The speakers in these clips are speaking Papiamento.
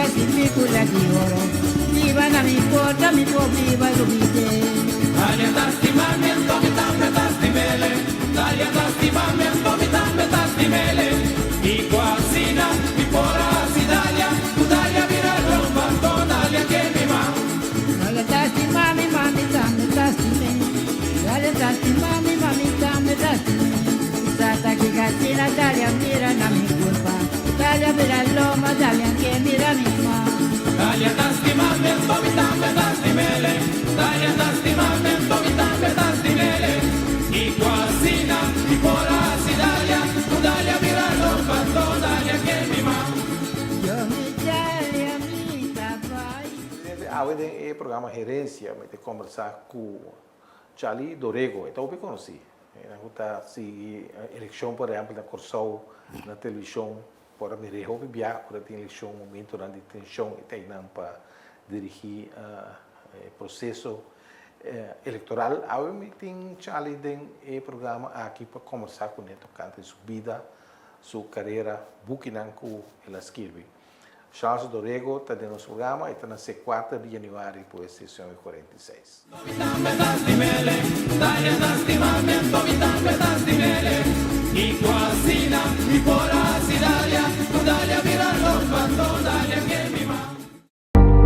Espícula di oro Biba na mi porta mi por biba lubid'é. Dalia ta stima mi anto mi tambe ta stim'ele Dalia ta stima mi anto mi tambe ta stim'ele Kiko asina mi por a hasi Dalia Ku Dalia bira lomba anto Dalia ke mi ma. Dalia ta stima mi ma mi tambe ta stim'é Dalia ta stima mi ma mi tambe ta stim'é Mi sa ta kiko asina Dalia mira na mi kulpa Dalia bira lomba Dalia ke mira mi ma. Dalia ta stima mi anto mi tambe ta stim'ele Dalia ta stima mi anto mi tambe ta stim'ele Kiko asina mi por a hasi Dalia Ku Dalia bira lomba anto Dalia ke mi ma. Yo mi Dalia mi ta bai. Presidente, awe den e programa Herencia mi ta combersa cu Charlie Dorego, e ta hopi conoci. Nan ku ta sigui elekshon por ehèmpel na Kòrsou na televishon por a mir'é hopi bia ora tin elekshon momentonan di tenshon e ta einan pa dirigí e proseso elektoral. Awe mi tin Charlie den e programa aki pa kòmbersá kuné tokante su bida, su karera, bukinan ku el a skirbi. Charles Dorego ta den nos programa, e ta nase kuater di januari pues sesión e 46.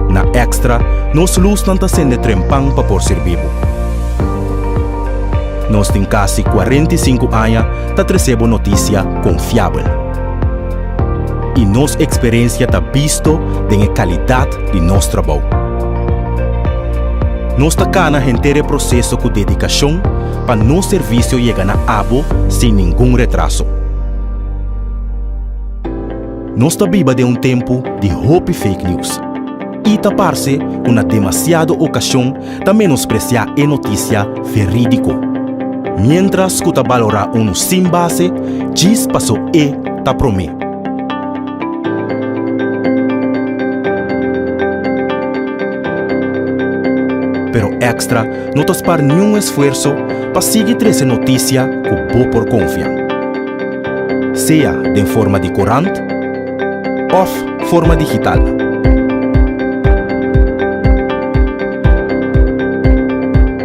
Na Extra, nos lusnan ta sende trempan pa por sirbi bo. Nos tin kasi 45 aña ta trese bo notisia konfiabel. I nos eksperensia ta bisto den e kalidat di nos trabou. Nos ta kana henter e proseso ku dedikashon pa nos servisio yega na abo sin ningun retraso. Nos ta biba den un tempu di hopi fake news i ta parse ku na demasiado okashon ta menospresiá e notisia verídiko, miéntras ku ta balorá unu sin base djis paso e ta promé. Pero Extra no ta spar niun esfuerso pa sigui trese notisia ku bo por konfia. Sea den forma di korant òf forma digital.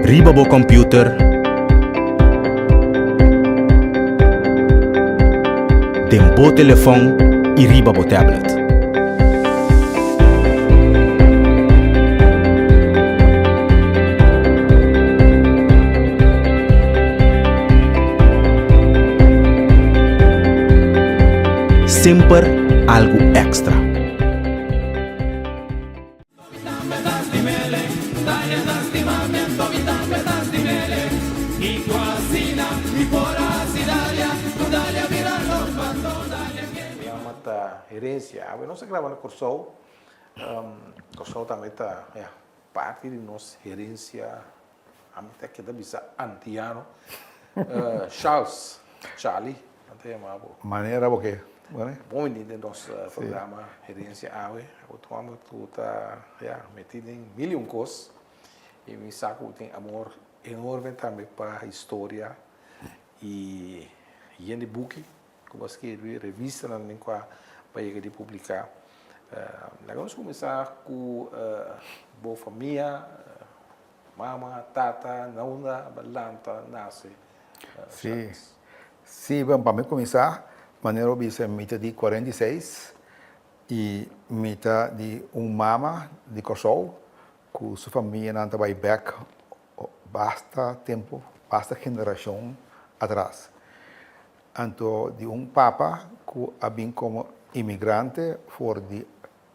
Riba bo kòmpiuter, den bo telefòn i riba bo tablet. Semper algu èkstra. Programa ta Herencia. Awe nos a graba na Kòrsou. Kòrsou tambe ta, ya, parti di nos herencia, ami ta keda bisa antiano. Charles, Charlie, nan ta yama bo. Manera bo ke. Bon bini den nos programa Herencia awe. Bo ta homber ku ta, ya, meti den mil i un kos. I mi sa ku bo tin amor enorme tambe pa historia i yen di buki ku bo a skirbi, revistanan den kua bo a yega di publiká. Laga nos kuminsá ku bo famia, mama, tata, na unda bo a lanta, nase? Sí, sí, bueno, pa mi kuminsá, manera bo bisa mi ta di 46 i mi ta di un mama di Kòrsou ku su famianan ta bai bèk basta tempu, basta generashon atras. Anto di un papa ku a bin komo imigrante for di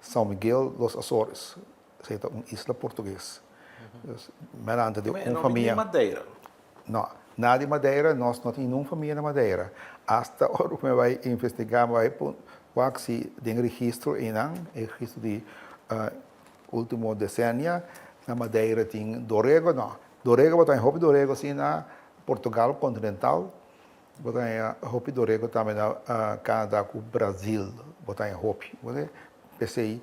São Miguel dos Açores, esei ta un isla portugues. Merante di un famia. No di Madeira? No, nada di Madeira, nos no tin ningun famia na Madeira. Asta ora ku mi a bai investigá, mi a bai wak si den registro einan, e registro di Ultimo desenia na Madeira tin dorego, no, dorego bo ta haña hopi dorego si na Portugal continental, bo ta haña hopi dorego tambe na Canada ku Brazil bo ta haña hopi. P'esei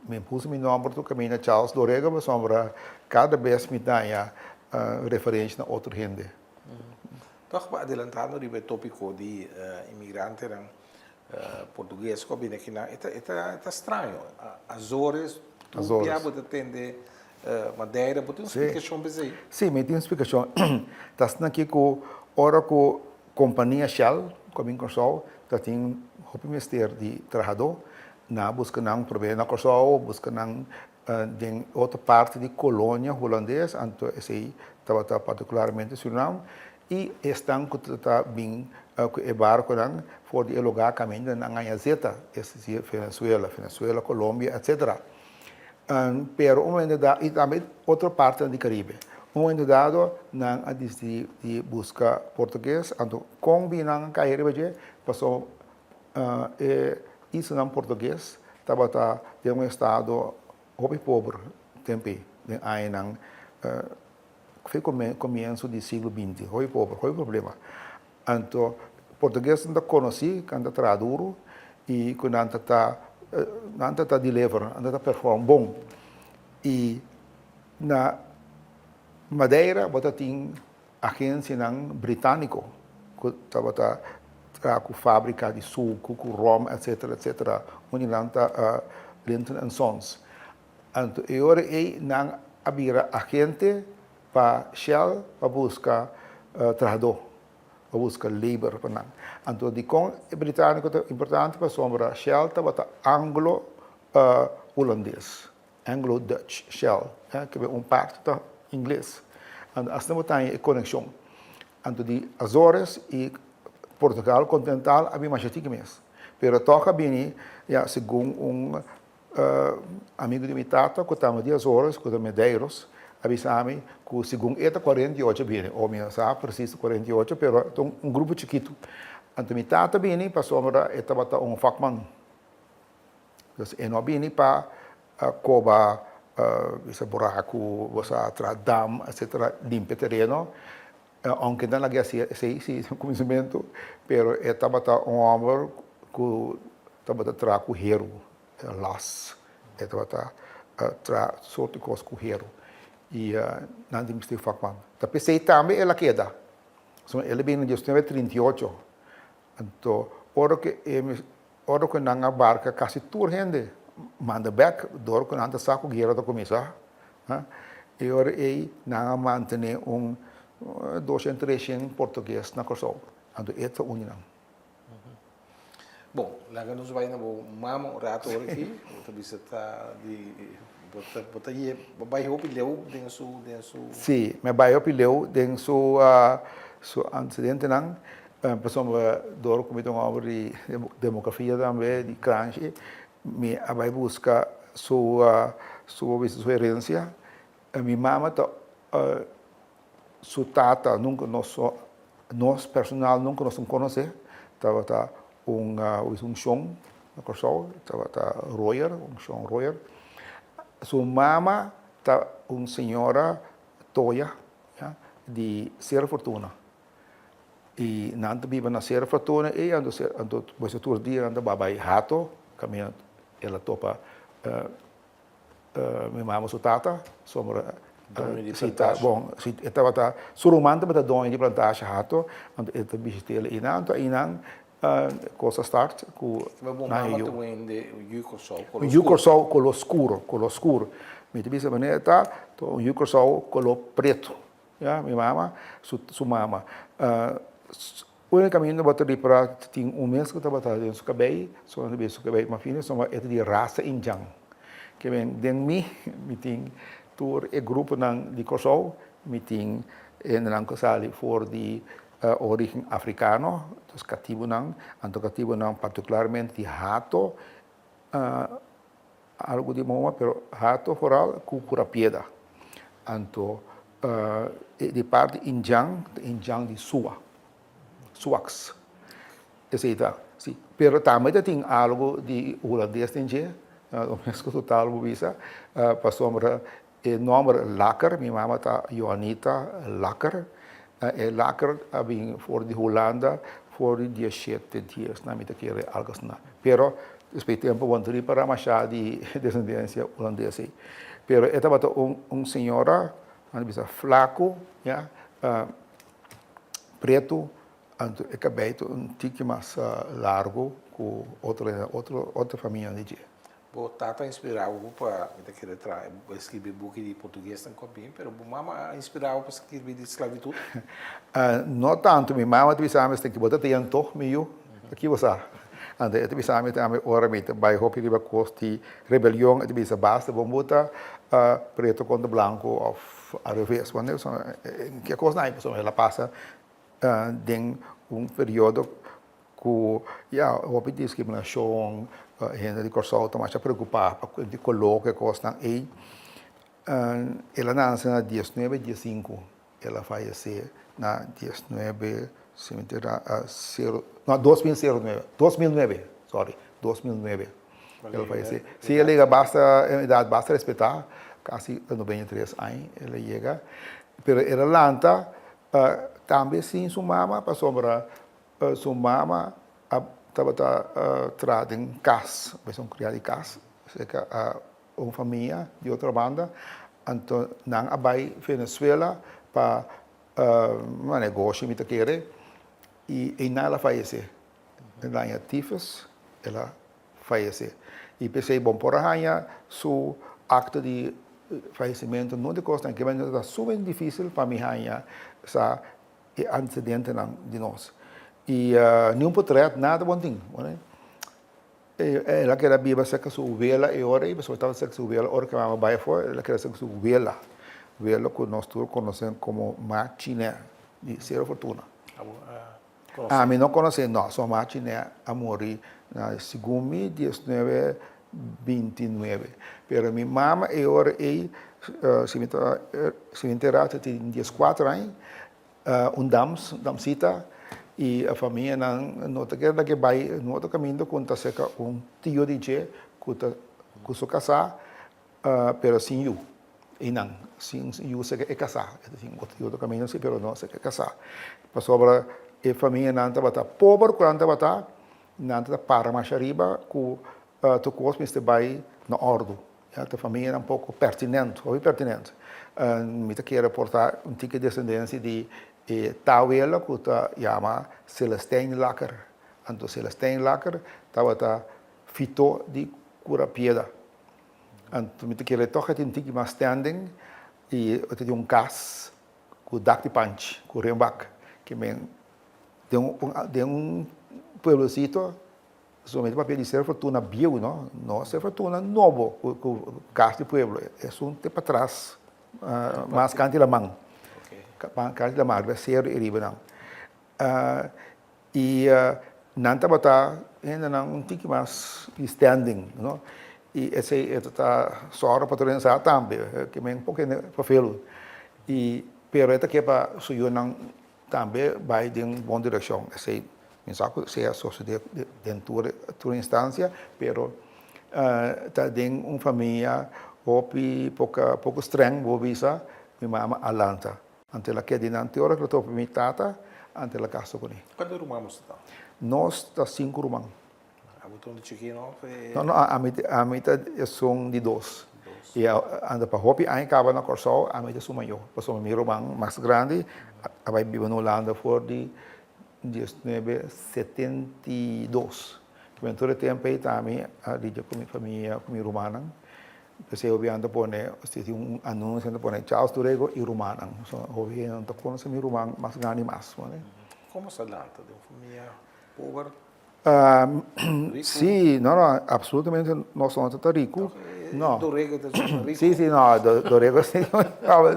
mi puso mi nomber tur kaminda Charles Dorego pasobra kada bes mi ta haña referensha na otro hende. Tòg pa adelantando riba e topiko di imigrantenan. Portugues ku a bini akinan, e ta e ta e ta straño. Azores, tur bia bo ta tende Madeira, bo tin un splikashon pa esei? Sí, mi tin un splikashon. Ta asina aki ku ora ku kompania Shell ku a bin Kòrsou ta tin hopi mester di trahadó, nan a buska nan promé na Kòrsou, buska nan den otro parti di kolonia hulandes, anto esei tabata partikularmente Surinam, I esnan ku ta bin ku e barkunan for di e lugá kaminda nan haña zeta, es desir Venezuela, Venezuela, Colombia, etcetera. Pero un momento dado, i tambe otro partinan di Karibe, un momento dado nan a disidí di buska portugues, anto kon bin nan a kai riba dje? Pasobra e islanan portugues tabata den un estado hopi pober tempu ei, den añanan Fe comienso di siglo binti, hopi pober, hopi problema. Anto portuguesnan ta conoci cu nan ta traha duro y cu nan ta ta, nan ta ta deliver, nan ta ta perform bon. Y na Madeira bo ta tin agencianan britanico cu tabata traha cu fabrica di sucu, cu rom, etcetera, etcetera, unda nan ta Linton and Sons. Anto e ora ei nan a bira agente pa Shell pa buska trahadó, pa buska labor pa nan. Anto dikon e britaniko ta importante? Pasobra Shell tabata anglo-hulandes, Anglo-Dutch Shell, ke un parti ta ingles. Anto asina bo ta haña e konekshon. Anto di Azores i Portugal kontinental a bin masha tiki mes. Pero tòg a bini ya segun un Amigu di mi tata ku tamba di Azores, ku ta Medeiros, a bisa mi ku segun e ta 48 bini. O mi no sa presis 48, pero ta un grupo chikitu. Anto mi tata bini pasobra e tabata un vakman. Dus e no a bini pa koba bisa buraku, bo sa traha dam, etcetera, limpia tereno. Aunke nan lag'é hasi esei si na kuminsamentu, pero e tabata un hòmber ku tabata traha ku heru, las. E tabata traha sorti kos ku heru. I nan tin bisti vakman. Ta p'esei tambe el a keda. Pasobra el a bini na diesnuebe trinta i ocho. Anto ora ku e ora ku nan a barka kasi tur hende manda bèk dor ku nan ta sa ku guera ta kuminsá. E ora ei nan a mantené un doshen treshen portugues na Kòrsou. Anto e ta un di nan. Bon, laga nos bai na bo mama un rato ora aki. Bo ta bisa ta di bo ta bo ta ye bo bai hopi leu den su den su. Sí, mi a bai hopi leu den su su antecedentenan pasobra dor ku mi ta un hòmber di demografia tambe di kranshi mi a bai buska su su bo bisa su herensia. Mi mama ta Su tata nunca nos nos personal nunca nos conoce, tabata un un shon na Kòrsou, tabata Royer, un shon Royer. Su mama ta un señora Toya, ya, di Sierra Fortuna. I nan ta biba na Sierra Fortuna ei, anto anto tur dia nan ta bai Hato, kaminda el a topa Mi mama su tata, sombra Doño di si ta plantashe. bon, si e tabata, su ruman tabata doño di plantashe hato, anto e ta bishit'el einan, anto einan kos a start ku Ma bo nan e mama yu. ta wende yu Kòrsou koló Un yu skur. Kòrsou koló skuro, koló skur. Mi ta bisa manera ta, ta un yu Kòrsou koló pretu, ya, mi mama, su su mama. Ora kaminda bo ta ripara tin un mes ku tabata den su kabei, so nan ta bisa su kabei mas fini, so e ta di rasa indjan. Ke men den mi, mi tin tur e gruponan di Kòrsou, mi tin hendenan ku sali for di origen afrikano, dus katibunan, anto katibunan partikularmente di Hato, algu di Moa, pero Hato foral ku Kurapieda. Anto di parti indjan ta indjan di Sua, Suaks. Esei ta, si. Pero tambe ta tin algu di hulandes den dje, mes ku total bo bisa, pasobra e nòmber Laker, mi mama ta Johanita Laker, e Laker a bin for di Hulanda for di dieshete dies, nan mi ta kere algu asina. Pero despues di tempu bo no ta ripara masha di desendensia hulandes ei. Pero e tabata un señora, nan ta bisa flaku, ya, pretu, anto e kabei ta un tiki mas largu. ku otro otro otro famianan di dje. Bo tata a inspirá bo pa, mi ta kere traha, skirbi buki di portuguesnan ku a bin, pero bo mama a inspirá bo pa skirbi di sklabitut? No tantu, mi mama ta bisa mi esaki bo ta teñan tog mi yu, aki bo sa. Anto e ta bisa mi tambe ora mi ta bai hopi riba kos di rebelion, e ta bisa basta bo muta preto kontra blanko òf alreves, ke kosnan ei pasobra el a pasa den un periodo ku ya hopi diskriminashon, hende di Kòrsou ta masha preokupá pa di koló ku e kosnan ei. El a nase na diesnuebe diesinku, el a fayesé na diesnuebe si mi ta sero no dos mil sero nuebe, dos mil nuebe sòri, dos mil nuebe el a fayesé. Sí, el a yega basta edat basta respetá, kasi 93 aña el a yega, pero el a lanta tambe sin su mama pasobra Su mama a tabata traha den kas, pues un kria di kas, serka un famia di otro banda. Anto nan a bai Venezuela pa un negoshi mi ta kere i einan el a fayesé. El a haña tifus, el a fayesé. I p'esei bo por a haña su akto di fayesimentu, no di kosnan ke ta sumamente difisil pa mi haña sa e antecedentenan di nos. Y ni un potret, nada bon tin. El a keda biba cerca su wela e ora ei, pasobra e tabata cerca su wela ora cu mama bai afo, el a keda cerca su wela, wela cu nos tur conoce como Ma Chine di Cerro Fortuna. Ami no conoce, no, so Ma Chine a muri na segun mi diesnuebe bintinuebe. Pero mi mama e ora ei, si mi ta, si mi entera ta tin dieskuater aña, un dams, damsita, i e famianan no ta kere laga e bai un otro kaminda ku ta serka un tio di dje ku ta ku su kasá, pero sin yu. Einan, sin yu serka e kasá. E ta tin otro tio kaminda si, pero no serka e kasá. Pasobra e famianan tabata pober ku nan tabata, Nan ta para masha riba ku tur kos mester bai na òrdu. Ya ta famianan poko pertinent, hopi pertinent. Mi ta kere por ta un tiki desendensia di e tawela ku ta yama Celestijn Lakker. Anto Celestijn Lakker tabata fitó di Kura Pieda. Anto mi ta kere tòg e tin un tiki mas standing i e ta tin un kas ku dak di panchi, ku renbak. Ke men Den un den un pueblosito solamente papia di Cerro Fortuna bieu no, no Cerro Fortuna nobo ku ku kas di pueblo, esun te patras mas kanti laman, kanti laman riba seru i riba nan. I nan tabata hendenan un tiki mas di standing no, i esei e ta sòru pa tur hende sa tambe, ke men poko hende papelu, i pero e ta ke pa su yunan Tambe bai den bon direkshon. Esei mi sa ku esei a sosodé den tur tur instansia, pero ta den un famia hopi poka poko streng bo bisa, mi mama a lanta. Anto el a keda dinan te ora ku el a topa mi tata, anto el a kasa kuné. Kuantu ruman boso ta? Nos ta sinku ruman. Abo ta un di chikino of e. No, no, ami ami ta esun di dos. I anda pa hopi aña kaba na Kòrsou, ami ta esun mayó. Pasobra mi ruman mas grandi a bai biba na Hulanda for di diesnuebe 72. Kimen tur e tempu ei ta ami a lidia ku mi famia, ku mi rumannan. P'esei hopi nan ta pone, si tin un anunsio nan ta pone Charles Dorego i rumannan. So hopi hende no ta konosé mi ruman mas grandi mas. Komo sa lanta den un famia pober? Sí, no, no, absolutamente nos no ta riku. No. Dorego ta suma riku. Sí, sí, no, Dorego sí,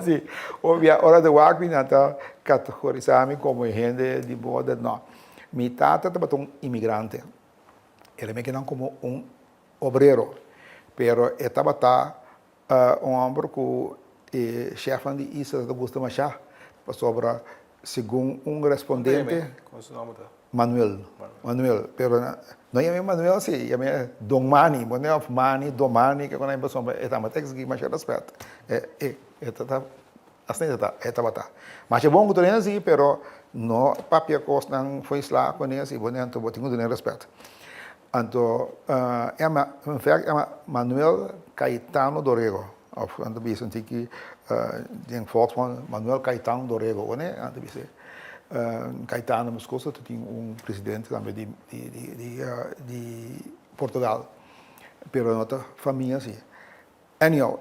sí. Obvia, ora de wak mi nan ta kategorisá mi komo hende di border, no. Mi tata tabata un imigrante. El a meke nan komo un obrero, pero e tabata un hòmber ku e shèfnan di isla ta gusta mashá, pasobra segun un respondente. Kon su nòmber ta? Manuel. Manuel. Pero no yam'é Manuel si, yam'é Don Mani, bo no òf Mani, Don Mani, ke kon pasobra e tabata eksigí masha rèspèt. E e ta asina e ta e tabata. Masha bon ku tur hende si, pero no papia kosnan fo'i sla kuné si bo anto bo tin ku dun'é rèspèt. Anto Emma, in fact Emma Manuel Caetano Dorego, of nan ta bisa un tiki den volksmond Manuel Caetano Dorego, wene nan ta bisa. Caetano Moscoso ta tin un presidente tambe di di di di Portugal, pero no ta famia si. Anyhow,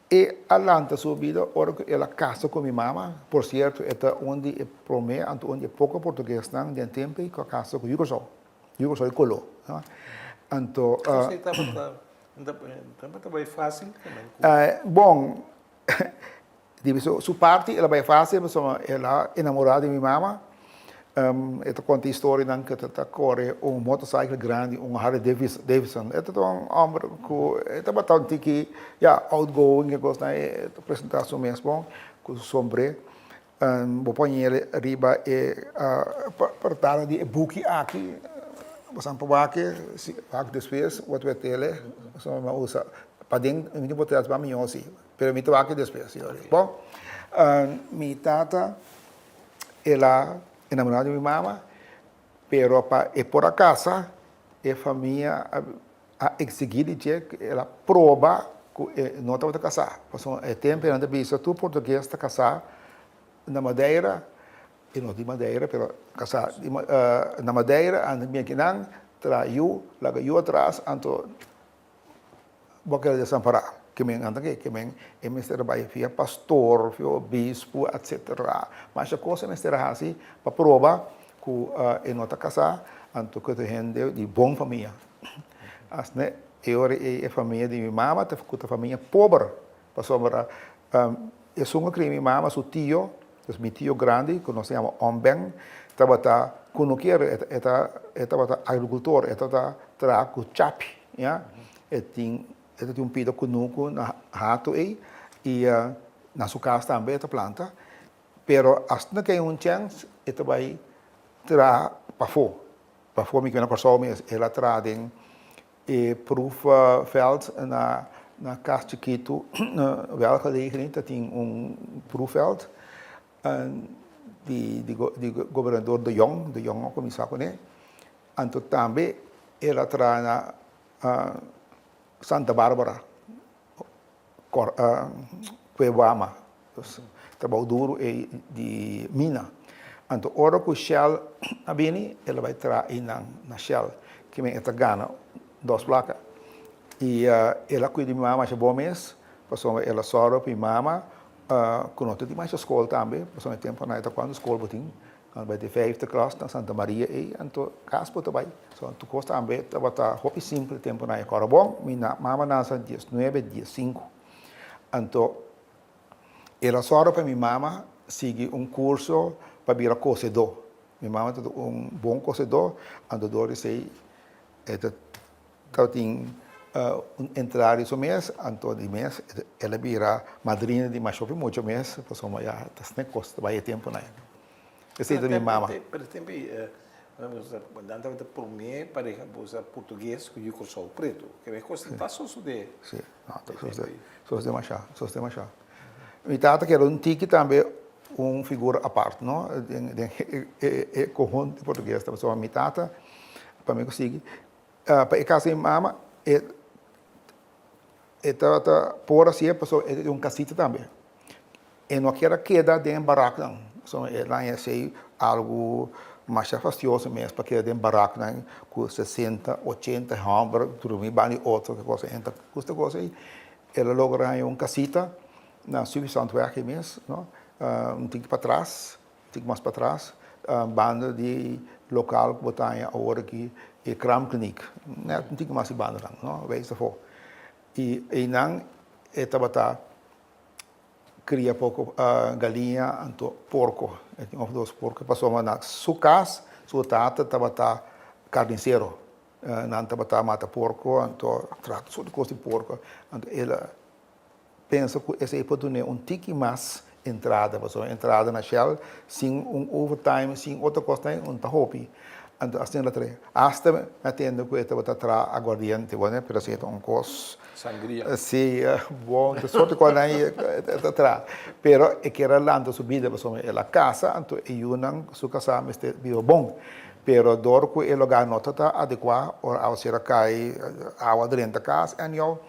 e a lanta su bida ora ku el a kasa ku mi mama, por sierto e ta un di e promé anto un di e poko portuguesnan den tempu ei ku a kasa ku yu Kòrsou, yu Kòrsou di koló. Anto. Esei tabata tabata bai fásil? Bon, Di su parti el a bai fácil pasobra el a enamorá di mi mama. E ta konta historianan ku e ta kore un motorcycle grandi, un Harley Davidson. E ta un hòmber ku e tabata un tiki, ya, outgoing e kosnan. E ta presentá su mes bon ku su sombré. Bo por hañ'é riba e portada di e buki aki. Bo san por wak e, si wak despues bo ta wet'el. Pasobra mi a usa paden mi tin por tras mihó si. Pero mi ta wak despues, señor. Bon, mi tata, el a enamorá di mi mama, pero pa e por a casa, e famia a exigí di dje ku el a proba ku e no tabata casá. Pasobra e tempu nan ta bisa tur portugues ta casá na Madeira, e no di Madeira, pero casá na Madeira, anto mi akinan traha yu, laga yu atras, anto Bo keda desampará. Ke men anta ke? Ke men e mester a bai via pastor, via obispo, etsetera. Masha kos e mester a hasi pa proba ku e no ta kasá, anto ku e ta hende di bon famia. Asina e ora ei e famia di mi mama ta ku ta famia pober, pasobra esun ku a kria mi mama, su tio, dus mi tio grandi ku nos ta yama Oom Ben, tabata kunukier, e e tabata agrikultor, e tabata traha ku chapi. Ya, e tin e ta tin un pida kunuku na hato ei i na su kas tambe e ta planta, pero asina ke un chèns e ta bai traha pafó, pafó mi ke na Kòrsou mes el a traha den e proefveld na na kas chikitu Welgelegen ta tin un proefveld di di gobernador De Jong, De Jong a kuminsá kuné. Anto tambe el a traha na Santa Barbara, Cuevama, trabou duru ei di mina. Anto ora ku Shell a bini, el a bai traha einan na Shell, kimen e ta gana dos plaka. I el a kuida mi mama masha bon mes, pasobra el a sòru pa mi mama ku no ta tin masha skol tambe, pasobra e tempunan e ta kuantu skol bo tin. Nan bai di vijfde klas na Santa Maria ei, anto kas bo ta bai. So tur kos tambe tabata hopi simpel tempunan ei. Kòrda bon, mi mama nasa diesnuebe diesinku. Anto el a sòru pa mi mama sigui un kurso pa bira kosedó. Mi mama tabata un bon kosedó, anto dor di esei e ta tabatin un entrada di su mes, anto di mes el a bira madrina di masha hopi mucha mes, pasobra ya ta asina kos ta bai e tempunan ei. Esei ta mi mama. Pero e tempu ei nan tabata promé pareha bo sa portugues ku yu Kòrsou pretu. Ke kos ta sosodé? Si, no, ta sosodé. Sosodé masha, sosodé masha. Mi tata keda un tiki tambe un figura apart, no, den e konhunto di portugues. Pasobra mi tata, pa mi ku sigui, Pa e casa di mi mama e e tabata por hacié pasobra e tin un casita tambe. E no kier a keda den e baraknan pasobra e laña esey algo masha fastioso mes pa keda den baraknan ku sesenta, ochenta homber drumi banda di otro ki cosa. E ta gusta cosa ey. El a logra haña un casita na Stuyvesantweg ei mes no, un tiki patras. Tik mas patras, banda di lokal ku bo ta haña awor aki e kraamkliniek. Nèt un tiki mas di bandanan, no? Wees afó. I einan e tabata kria poko galiña anto porko. E tin òf dos porko pasobra na su kas su tata tabata karnisero. Nan tabata mata porko anto traha tur sorto kos di porko. Anto el a Pensa ku esei por dun'é un tiki mas entrada, pasobra entrada na Shell sin un overtime, sin otro kosnan un ta hopi. Anto asina lo trae. Asta mi a tende ku e tabata traha aguardiente, bueno, pero esei ta un kos. Sangria. Si, bon, ta sorto kosnan ei e ta traha. Pero e kier a lanta su bida pasobra el a kasa, anto e yunan su kasá mester biba bon. Pero dor ku e lugá no ta ta adekuá, ora awaseru a kai, awa drenta kas, anyhow,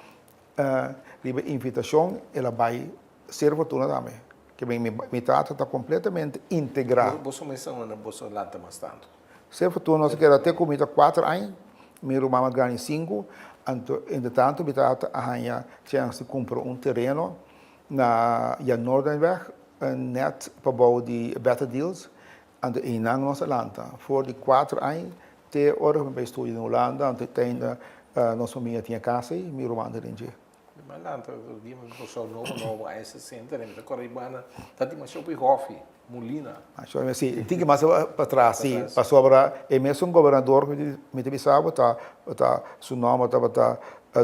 Riba invitashon el a bai Cerro Fortuna tambe. Ke men mi tata ta kompletamente integrá. Boso mes ta unda boso lanta mas tantu? Ser futuro nos a keda te ku mi ta kuater aña, mi ruman mas grandi sinku, anto entretantu mi tata a haña chèns di kumpra un tereno na Jan Noordenweg, nèt pabou di Better Deals, anto einan nos a lanta for di kuater aña te ora ku mi bai studia na Hulanda, anto te ainda nos famia tin e kas ei, mi ruman ta den dje. Mi a lanta otro dia mi kosou nobo nobo aña sesenta mi ta kore riba ta demasiado hopi hofi, mulina. Si, tin ki mas patras si, pasobra e mesun gobernador ku mi ta bisa bo ta su nomber tabata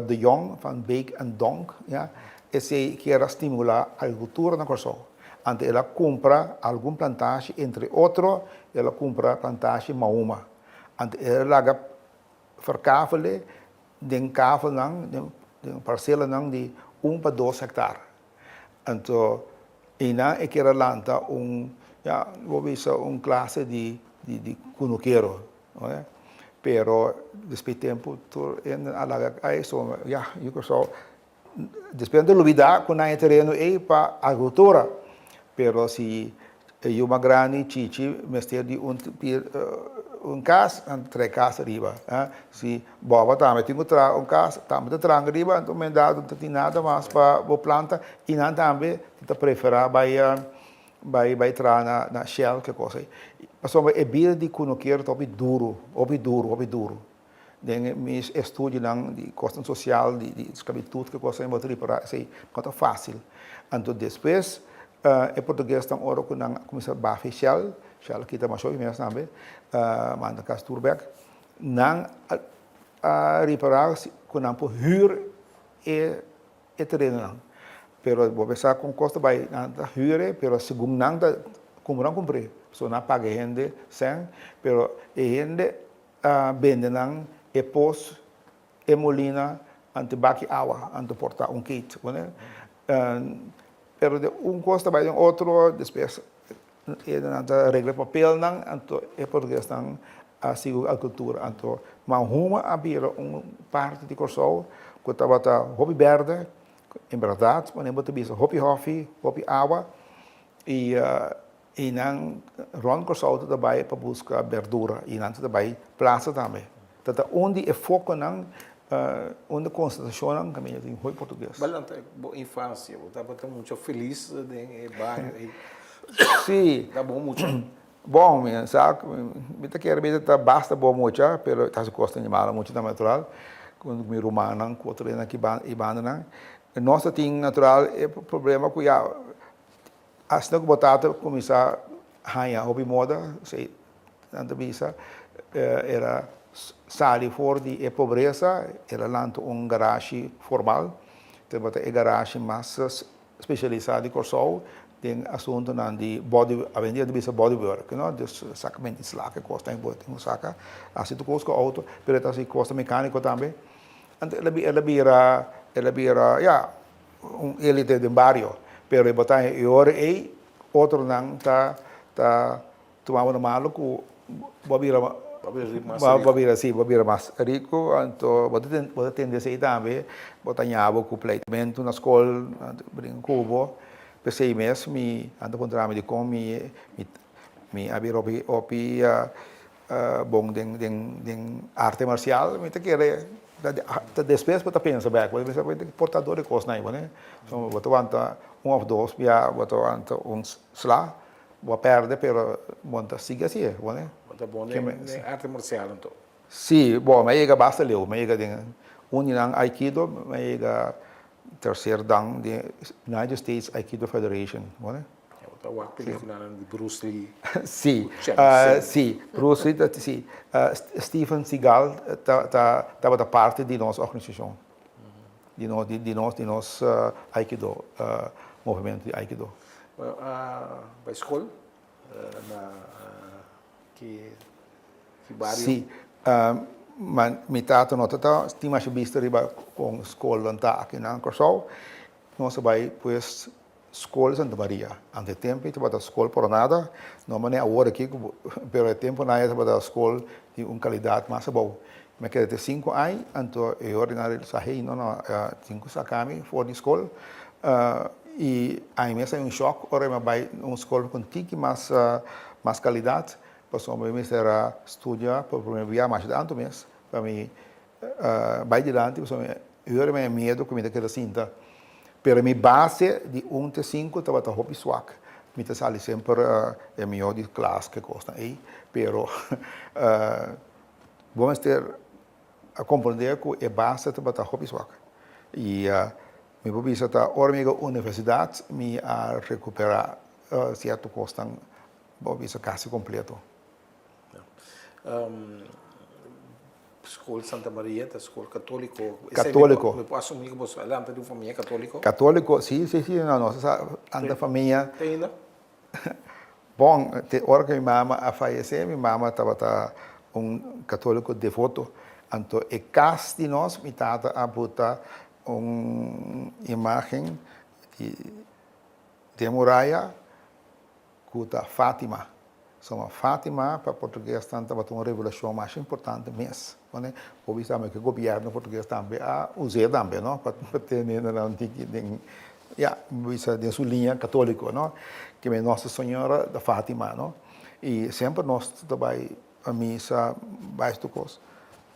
De Jong van Beek en Donk, ya, esei kier a stimula agrikultura na Kòrsou. Anto el a kumpra algun plantashi, entre otro el a kumpra plantashi Mahuma. Anto el a laga verkavele den kavelnan, den parselanan di un pa dos hektar. Anto einan e kier a lanta un, ya, bo bisa un klase di di kunukero, no? Pero despues tempu tur hende a laga kai, so ya, yu Kòrsou Despues nan ta lubida ku nan e tereno ei pa agrikultura, pero si e yu mas grandi Chichi mester di un un kas, nan ta traha e kas ariba. Si Boba tambe tin ku traha un kas, tambe ta traha ariba, anto men dado no ta tin nada mas pa bo planta i nan tambe ta preferá bai bai bai traha na na Shell ke kos ei. Pasobra e bida di kunukero ta hopi duru, hopi duru, hopi duru. Den mi estudionan di kosnan sosial, di sklabitut, ke kosnan bo ta ripará esei no ta fásil. Anto despues e portuguesnan ora ku nan a kuminsá baha e Shell, Shell a kita masha hopi mes tambe, manda kas tur bèk, nan a ripará ku nan por hür e e terenonan. Pero bo pensa kon kos ta bai, nan ta hür e, pero segun nan ta kumpra nan kumpr'é. Pasobra nan a paga e hende sèn, pero e hende A bende nan e pos, e molina, anto baki awa, anto por ta un kit. Pero de un kos ta bai den otro, despues nan ta regla papelnan, anto e portuguesnan a sigui ku agrikultura. Anto Mahuma a bira un parti di Kòrsou ku tabata hopi bèrdè, en bèrdat, wanneer bo ta bisa hopi hòfi, hopi awa i I nan rond Kòrsou ta ta bai pa buska berdura i nan ta ta bai plasa tambe. Ta ta un di e fokonan, un di e konsentrashonnan kaminda tin hopi portugues. Balanta bo infansia, bo tabata mucha felis den e bario ei? Si. Ta bon mucha? Bon, mi sa, mi ta kere mi ta basta bon mucha, pero ta hasi kos ta malo mucha tambe natural, ku mi rumannan ku otro hende aki i bandanan. Nos ta tin natural e problema ku ya Asina ku bo tata kuminsá haña hopi moda, esei nan ta bisa, el a sali for di e pobresa, el a lanta un garashi formal, tabata e garashi mas spesialisá di Kòrsou den asuntunan di body, awendia ta bisa body work, no, dus sakamentu di slak e kosnan ku bo tin ku saka, hasi tur kos ku outo, pero e ta hasi kos mekániko tambe. Anto el a bira, el a bira, ya. Un elite den bario, pero e bo ta e ora ei otronan ta ta tuma bo na malo ku bo a bira bo a bira si bo a bira mas riku anto bo ta bo ta tende esei tambe bo ta ña bo ku pleitamentu na skol nan ta bringa ku bo p'esei mes mi nan ta puntra mi dikon mi mi a bira hopi hopi Bon den den den arte marcial mi ta kere ta despues bo ta pensa bek bo ta pensa por ta dor e kosnan ei bo ne so bo ta wanta un of dos bia bo ta wanta un sla bo a perde pero bo no ta sigui asi bo ne. Bo ta bon den arte marcial anto? Si bo mi a yega basta leu mi a yega den un di nan aikido mi a yega tercer dan di United States Aikido Federation bo ne. Bo ta wak peliculanan di Bruce Lee. Si, si, Bruce Lee ta si. Steven Seagal ta ta tabata parti di nos organisashon. Di nos di nos di nos Aikido, movimento di Aikido. Bo a bai skol na ki ki bario? Si, ma mi tata no ta tin masha bista riba kon skolnan ta aki na Kòrsou. Nos a bai pues Skol Santa Maria. Ante e tempu ei tabata skol por nada, no manera awor aki ku bo, pero e tempunan ei tabata skol di un kalidat mas abou. Mi a keda te sinku aña, anto e ora nan a realisa, hey, no, no, tin ku saka mi for di skol. I ami mes a un shòk ora mi a bai un skol ku un tiki mas mas kalidat, pasobra mi mester a studia pa promé bia masha tantu mes pa mi bai dilanti pasobra mi ora mi a miedu ku mi ta keda sinta. Pero mi base di un te sinku tabata hopi swak. Mi ta sali semper e mihó di klas ke kosnan ei, pero bo mester a komprendé ku e base tabata hopi swak. I mi por bisa ta ora mi yega universidat mi a rekuperá sierto kosnan, bo por bisa kasi kompleto. Skol Santa Maria ta skol katóliko. Katóliko. Mi por asumí ku boso a lanta di un famia katóliko? Katóliko, si, si, si. No, nos a lanta famia. Te ainda? Bon, te ora ku mi mama a fayesé, mi mama tabata un katóliko devoto. Anto e kas di nos, mi tata a buta un imágen di den muraya ku ta Fátima. Soma Fátima pa portuguesnan tabata un revelashon masha importante mes. Pone, por bisa tambe ku e gobièrnu portugues tambe a us'é tambe, no, pa tene nan tiki den, ya, bisa den su liña katóliko, no, ke men Nossa Señora da Fátima, no. I semper nos ta bai misa, bai tur kos.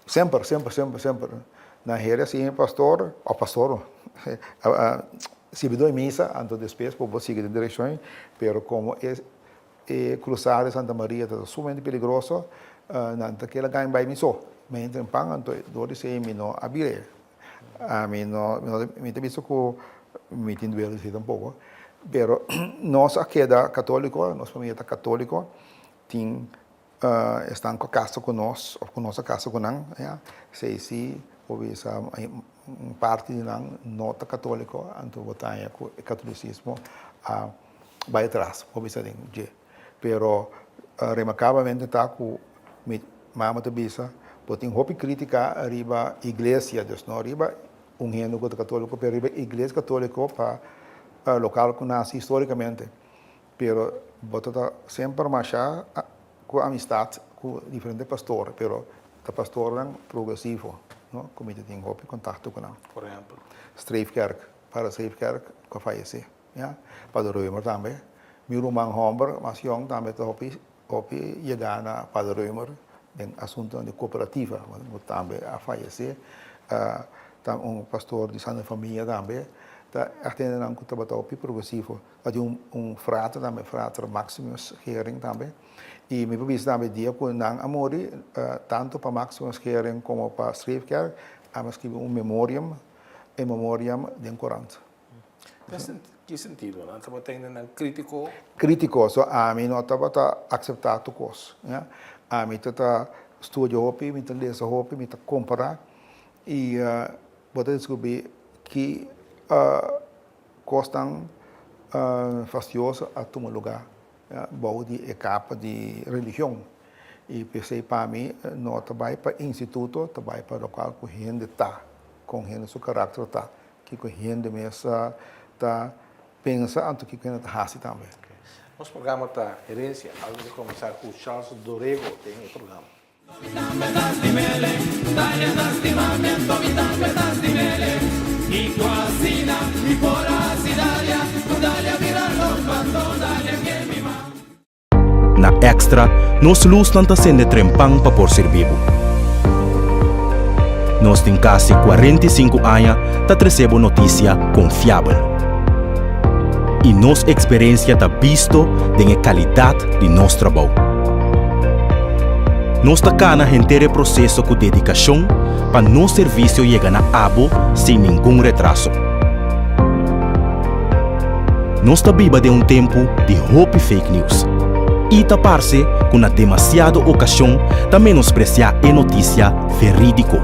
Semper, semper, semper, semper. Nan heri a sigui pastor, of pastor, sirbidor di misa, anto despues bo por sigui den direccion, pero como e e cruzada di Santa Maria ta sumamente peligroso, nan ta keda gana bai mi so. Mi entra en pan, anto dor di esei mi no a bira. Ami no, mi ta bisa cu mi tin duele di esei tampoco, pero nos a keda catolico, nos familia ta catolico, tin Esnan ku a kasa ku nos òf ku nos a kasa ku nan, ya, esei si por bisa un parti di nan no ta katóliko, anto bo ta haña ku e katolisismo a bai atras, por bisa den dje. Pero remarkablemente ta ku mi mama ta bisa bo tin hopi krítika riba iglesia, dus no riba un hende ku ta katóliko, pero riba iglesia katóliko pa lokal ku nasi histórikamente. Pero bo ta ta semper masha cu amistad cu diferente pastor, pero ta pastornan progresivo, no, cu mi ta tin hopi contacto cu nan. Por ehempel? Streefkerk, Pader Streefkerk cu a fayece, ya. Pader Römer tambe. Mi ruman homber mas yong tambe ta hopi hopi yega na Pader Römer den asuntonan di cooperativa, cu tambe a fayece. Ta un pastor di Santa Famia tambe ta atende nan cu tabata hopi progresivo. Ta tin un frater tambe, frater Maximus Gering tambe. I mi por bisa tambe dia ku nan a muri, tantu pa Maximus Gering komo pa Streefkerk, a skibi un memoriam, in memoriam den korant. Den ki sentido? Nan tabata hende nan kritiko? Kritiko, so ami no tabata akseptá tur kos, ya. Ami ta ta studia hopi, mi ta lesa hopi, mi ta kompará i bo ta deskubrí ki Kosnan fastioso a tuma lugá bou di e kapa di religion i p'esei pa mi no ta bai pa instituto, ta bai pa lokual ku hende ta, kon hende su karakter ta, kiko hende mes ta pensa anto kiko hende ta hasi tambe. Nos programa ta Herencia, algo di kombersá ku Charles Dorego den e programa. Na Extra, nos lusnan ta sende trempan pa por sirbi bo. Nos tin kasi 45 aña ta trese bo notisia konfiabel. I nos eksperensia ta bisto den e kalidat di nos trabou. Nos ta kana henter e proseso ku dedikashon pa nos servisio yega na abo sin ningun retraso. Nos ta biba den un tempu di hopi fake news i ta parse ku na demasiado okashon ta menospresiá e notisia verídiko,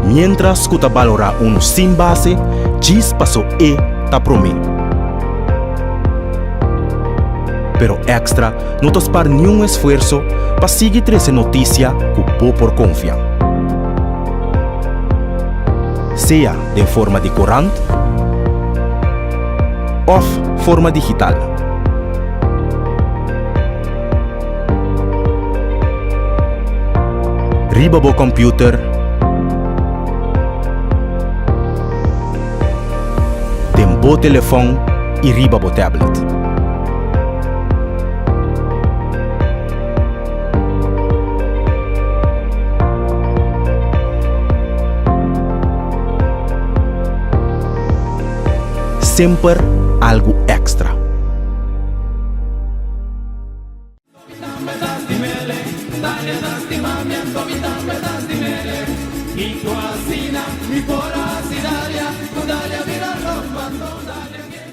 miéntras ku ta balorá unu sin base djis paso e ta promé. Pero Extra no ta spar niun esfuerso pa sigui trese notisia ku bo por konfia. Sea den forma di korant òf forma digital. Riba bo kòmpiuter, den bo telefòn. i riba bo tablet. Semper algu èkstra.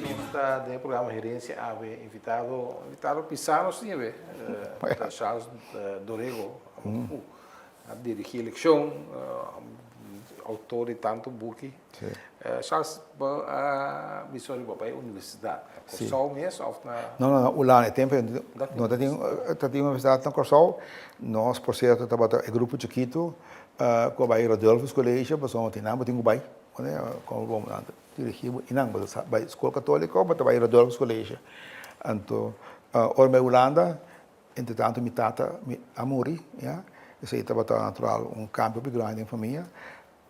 Nos ta den e programa Herencia Awe invitado invitado Pisano si awe ta Charles Dorego a dirigi eleccion autor di tanto buki. Charles, bo a bisa ora bo a bai universidat na Kòrsou mes òf na. No, no, na Hulanda. E tempu no ta tin ta tin universidat na Kòrsou. Nos por sierto tabata e grupo chikitu ku a bai Radulphus College pasobra tin nan bo tin ku bai. Komo bo nan ta dirigí bo einan. Bo ta bai skol katóliko bo ta bai Radulphus College. Anto ora mi bai Hulanda entretanto mi tata a muri ya. Esei tabata natural un kambio hopi grandi den famia.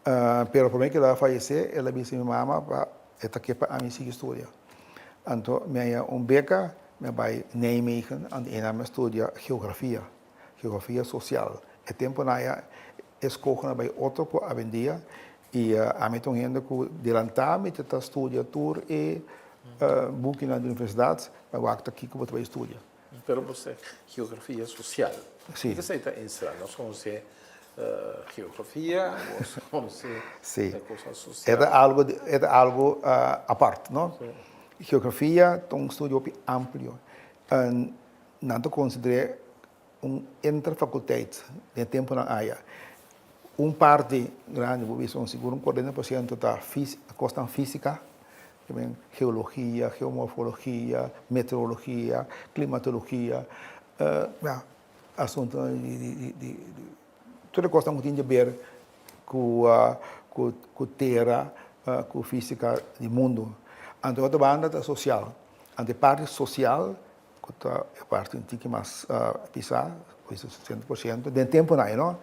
Pero promé ku el a fayesé, el a bisa mi mama pa e ta ke pa ami sigui studia. Anto mi a haña un beka, mi a bai Nijmegen, anto einan mi a studia geografia, geografia sosial. E tempunan aya e skoho a bai otro ku awendia i ami ta un hende ku delantá mi ta studia tur e bukinan di universidat pa wak ta kiko bo ta bai studia. Pero bo sa geografia social. Si. Kiko esei ta ensera? Nos conoce geografia, nos conoce e cosa social. E ta algo, e ta algo apart, no? Si. Geografia ta un studio hopi amplio. Nan ta consider'é un interfaculteit den e temponan aya. Un parti grandi, bo bisa un sigur un 40% ta cosnan fisica, Geologia, geomorfologia, meteorologia, klimatologia, ya, asuntonan di di tur e kosnan ku tin di ber ku ku tera, ku físika di mundu. Anto otro banda ta sosial. Anto e parti sosial ku ta e parti un tiki mas pisá, ku e 60%, den tempunan ei no,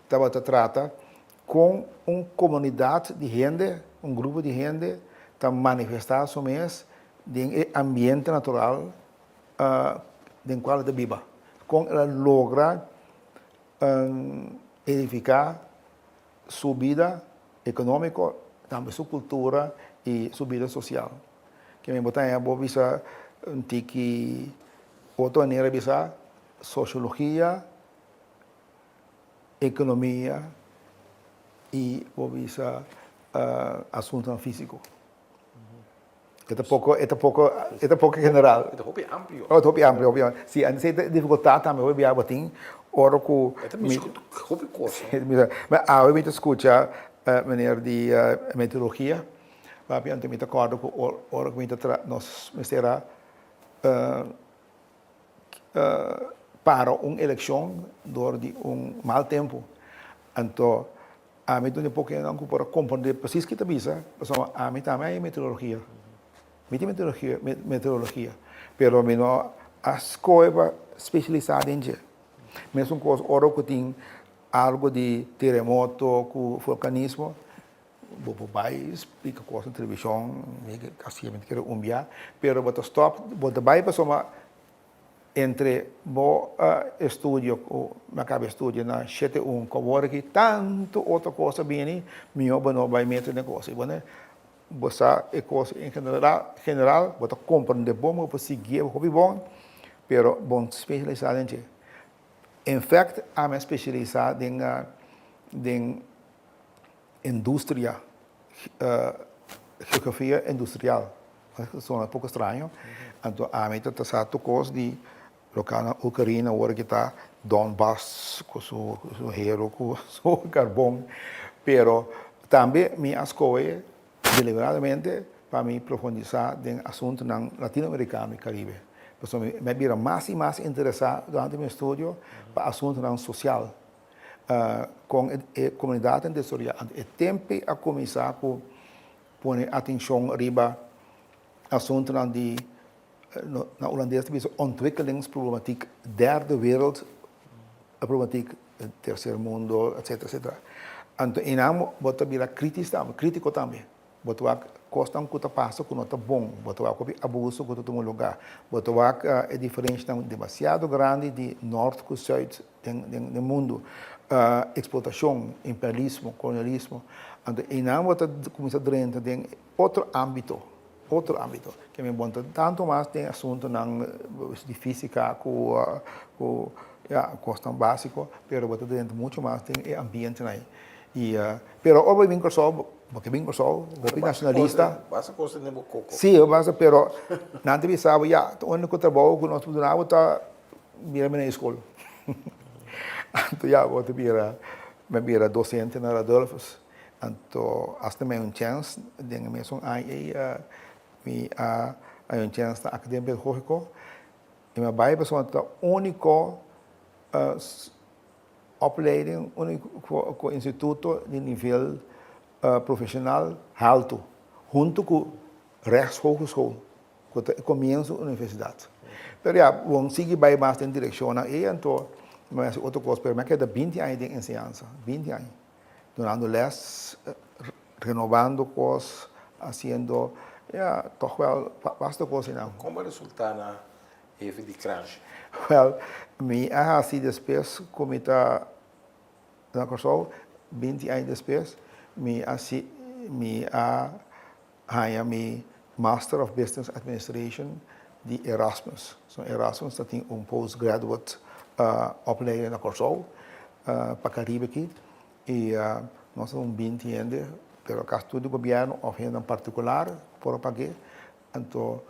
tabata trata Kon un komunidat di hende, un grupo di hende, ta manifestá su mes den e ambiente natural den kual e ta biba? Kon el a logra edifiká su bida ekonómiko, tambe su kultura i su bida sosial? Ke mi bo ta haña bo bisa un tiki otro manera bisa sosiologia. Economia y bo bisa asuntonan fisico. E ta poco, e ta poco, e ta poco general. E ta hopi amplio. Oh, e ta hopi amplio, hopi amplio. Si, antes e dificultad tambe hopi bia bo tin ora cu. E ta mishi cu hopi cos. Ma awe mi ta scucha meneer di meteorologia papia, anto mi ta corda cu ora cu mi ta tra, nos mester a. para un elekshon dor di un mal tempu. Anto ami ta un di poco hendenan ku por a komprondé presis ki ta bisa, pasobra ami tambe a meteorologia. Mi tin meteorologia, meteorologia, pero mi no a skohe pa spesialisá den dje. Mesun kos ora ku tin algu di teremoto ku volkanismo, Bo por bai splika kos na televishon, mi kasi mi ta kere un bia, pero bo ta stòp, bo ta bai pasobra entre bo estudio ku mi a kaba estudia na shete un ku awor aki tantu otro kos a bini, mihó bo no bai mete den kos. Bo sa e kos en general, bo ta komprende bon, bo por siguié hopi bon, pero bo no spesialisá den dje. En fèkt ami a spesialisá den den industria, geografia industrial, sona poko straño, anto ami ta sa tur kos di loke na Oekraïne awor ki ta Donbass ku su hero ku su karbon, pero tambe mi a skohe deliberadamente pa mi profundisá den asuntunan latinoamerikano i Karibe, pasobra mi a bira mas i mas interesá durante mi estudio pa asuntunan sosial. Kon e komunidat a desaroyá. Anto e tempu a kuminsá ku pone atenshon riba asuntunan di, na hulandes ta bisa ontwikkelingsproblematiek, derde wereld problematiek, tercer mundo, etcetera, etcetera. Anto einan bo ta bira kritis tambe, kritiko tambe. Bo ta wak kosnan ku ta pasa ku no ta bon. Bo ta wak hopi abuso ku ta tuma lugá. Bo ta wak e diferenshanan demasiado grandi di nòrt ku sùit den mundu. Eksplotashon, imperialismo, kolonialismo. Anto einan bo ta kuminsá drenta den otro ámbito, otro ámbito. Ke men bo no ta tantu mas den asuntunan di físika ku ku ya kosnan básiko, pero bo ta drenta muchu mas den e ambientenan ei. I pero ora bo bin Kòrsou, bo ke bin Kòrsou, hopi nashonalista. Basta kos ta den bo koko. Sí, basta, pero nan ta bisa bo, ya, e úniko trabou ku nos por duna bo ta bira mene skol. Anto ya, bo ta bira, mi a bira dosente na Radulphus. Anto asta mi a un chèns den e mesun aña ei, mi a haña un chèns na Akademia Pedagógiko i mi a bai pasobra ta úniko Opleiding ku instituto di nivel profeshonal haltu, huntu ku Rechtshogeschool, ku ta e komienso universidat. Pero ya, bon sigui bai mas den direkshonnan ei, anto mi a hasi otro kos, pero mi a keda binti aña den enseñansa, binti aña, dunando lès, renobando kos, hasiendo, ya, tòg wèl basta kos einan. Komo a resultá na Hefe di Kranshi. Wèl, mi a hasi despues ku mi ta na Kòrsou, binti aña despues, mi a si mi a haña mi Master of Business Administration di Erasmus. So Erasmus ta tin un postgraduate opleiding na Kòrsou pa Karibe aki. I nos ta un binti hende, pero kasi tur di gobièrnu òf hendenan partikular por a pag'é. Anto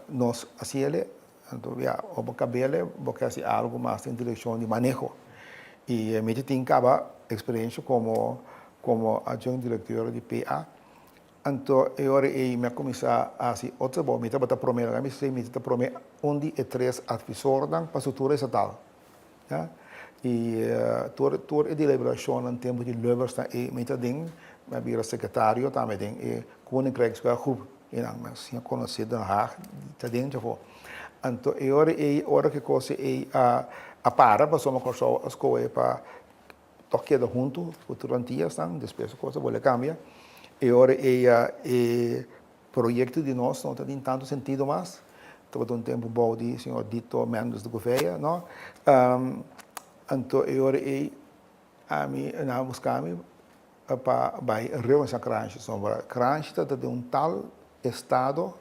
nos hasi el'e, anto ya ora bo kab'el'e bo ke hasi algu mas den direkshon di maneho. I mi ta tin kaba eksperensha komo komo adjunct direkteur di PA. Anto e ora ei mi a kuminsá hasi otro trabou. Mi tabata promé, laga mi sey mi ta promé un di e tres atvisornan pa struktura estatal. Ya. I tur tur e deliberashonnan tempu di Lubbers ta e mi ta den, mi a bira sekretario tambe den e Koninkrijkswerkgroep i nan mi a siña konosé Den Haag ta den djafó. Anto e ora ei ora ku e kos ei a a para pasobra Kòrsou a skohe pa tòg keda huntu ku tur Antiasnan, despues e kos a bolbe kambia. E ora ei e Proyecto di nos no ta tin tanto sentido mas. Tabata un tempo bou di señor Dito Mendes de Gouveia, no? Anto e ora ei ami nan a busca mi pa bai reorganisa Kranshi. Sombra Kranshi tabata den un tal estado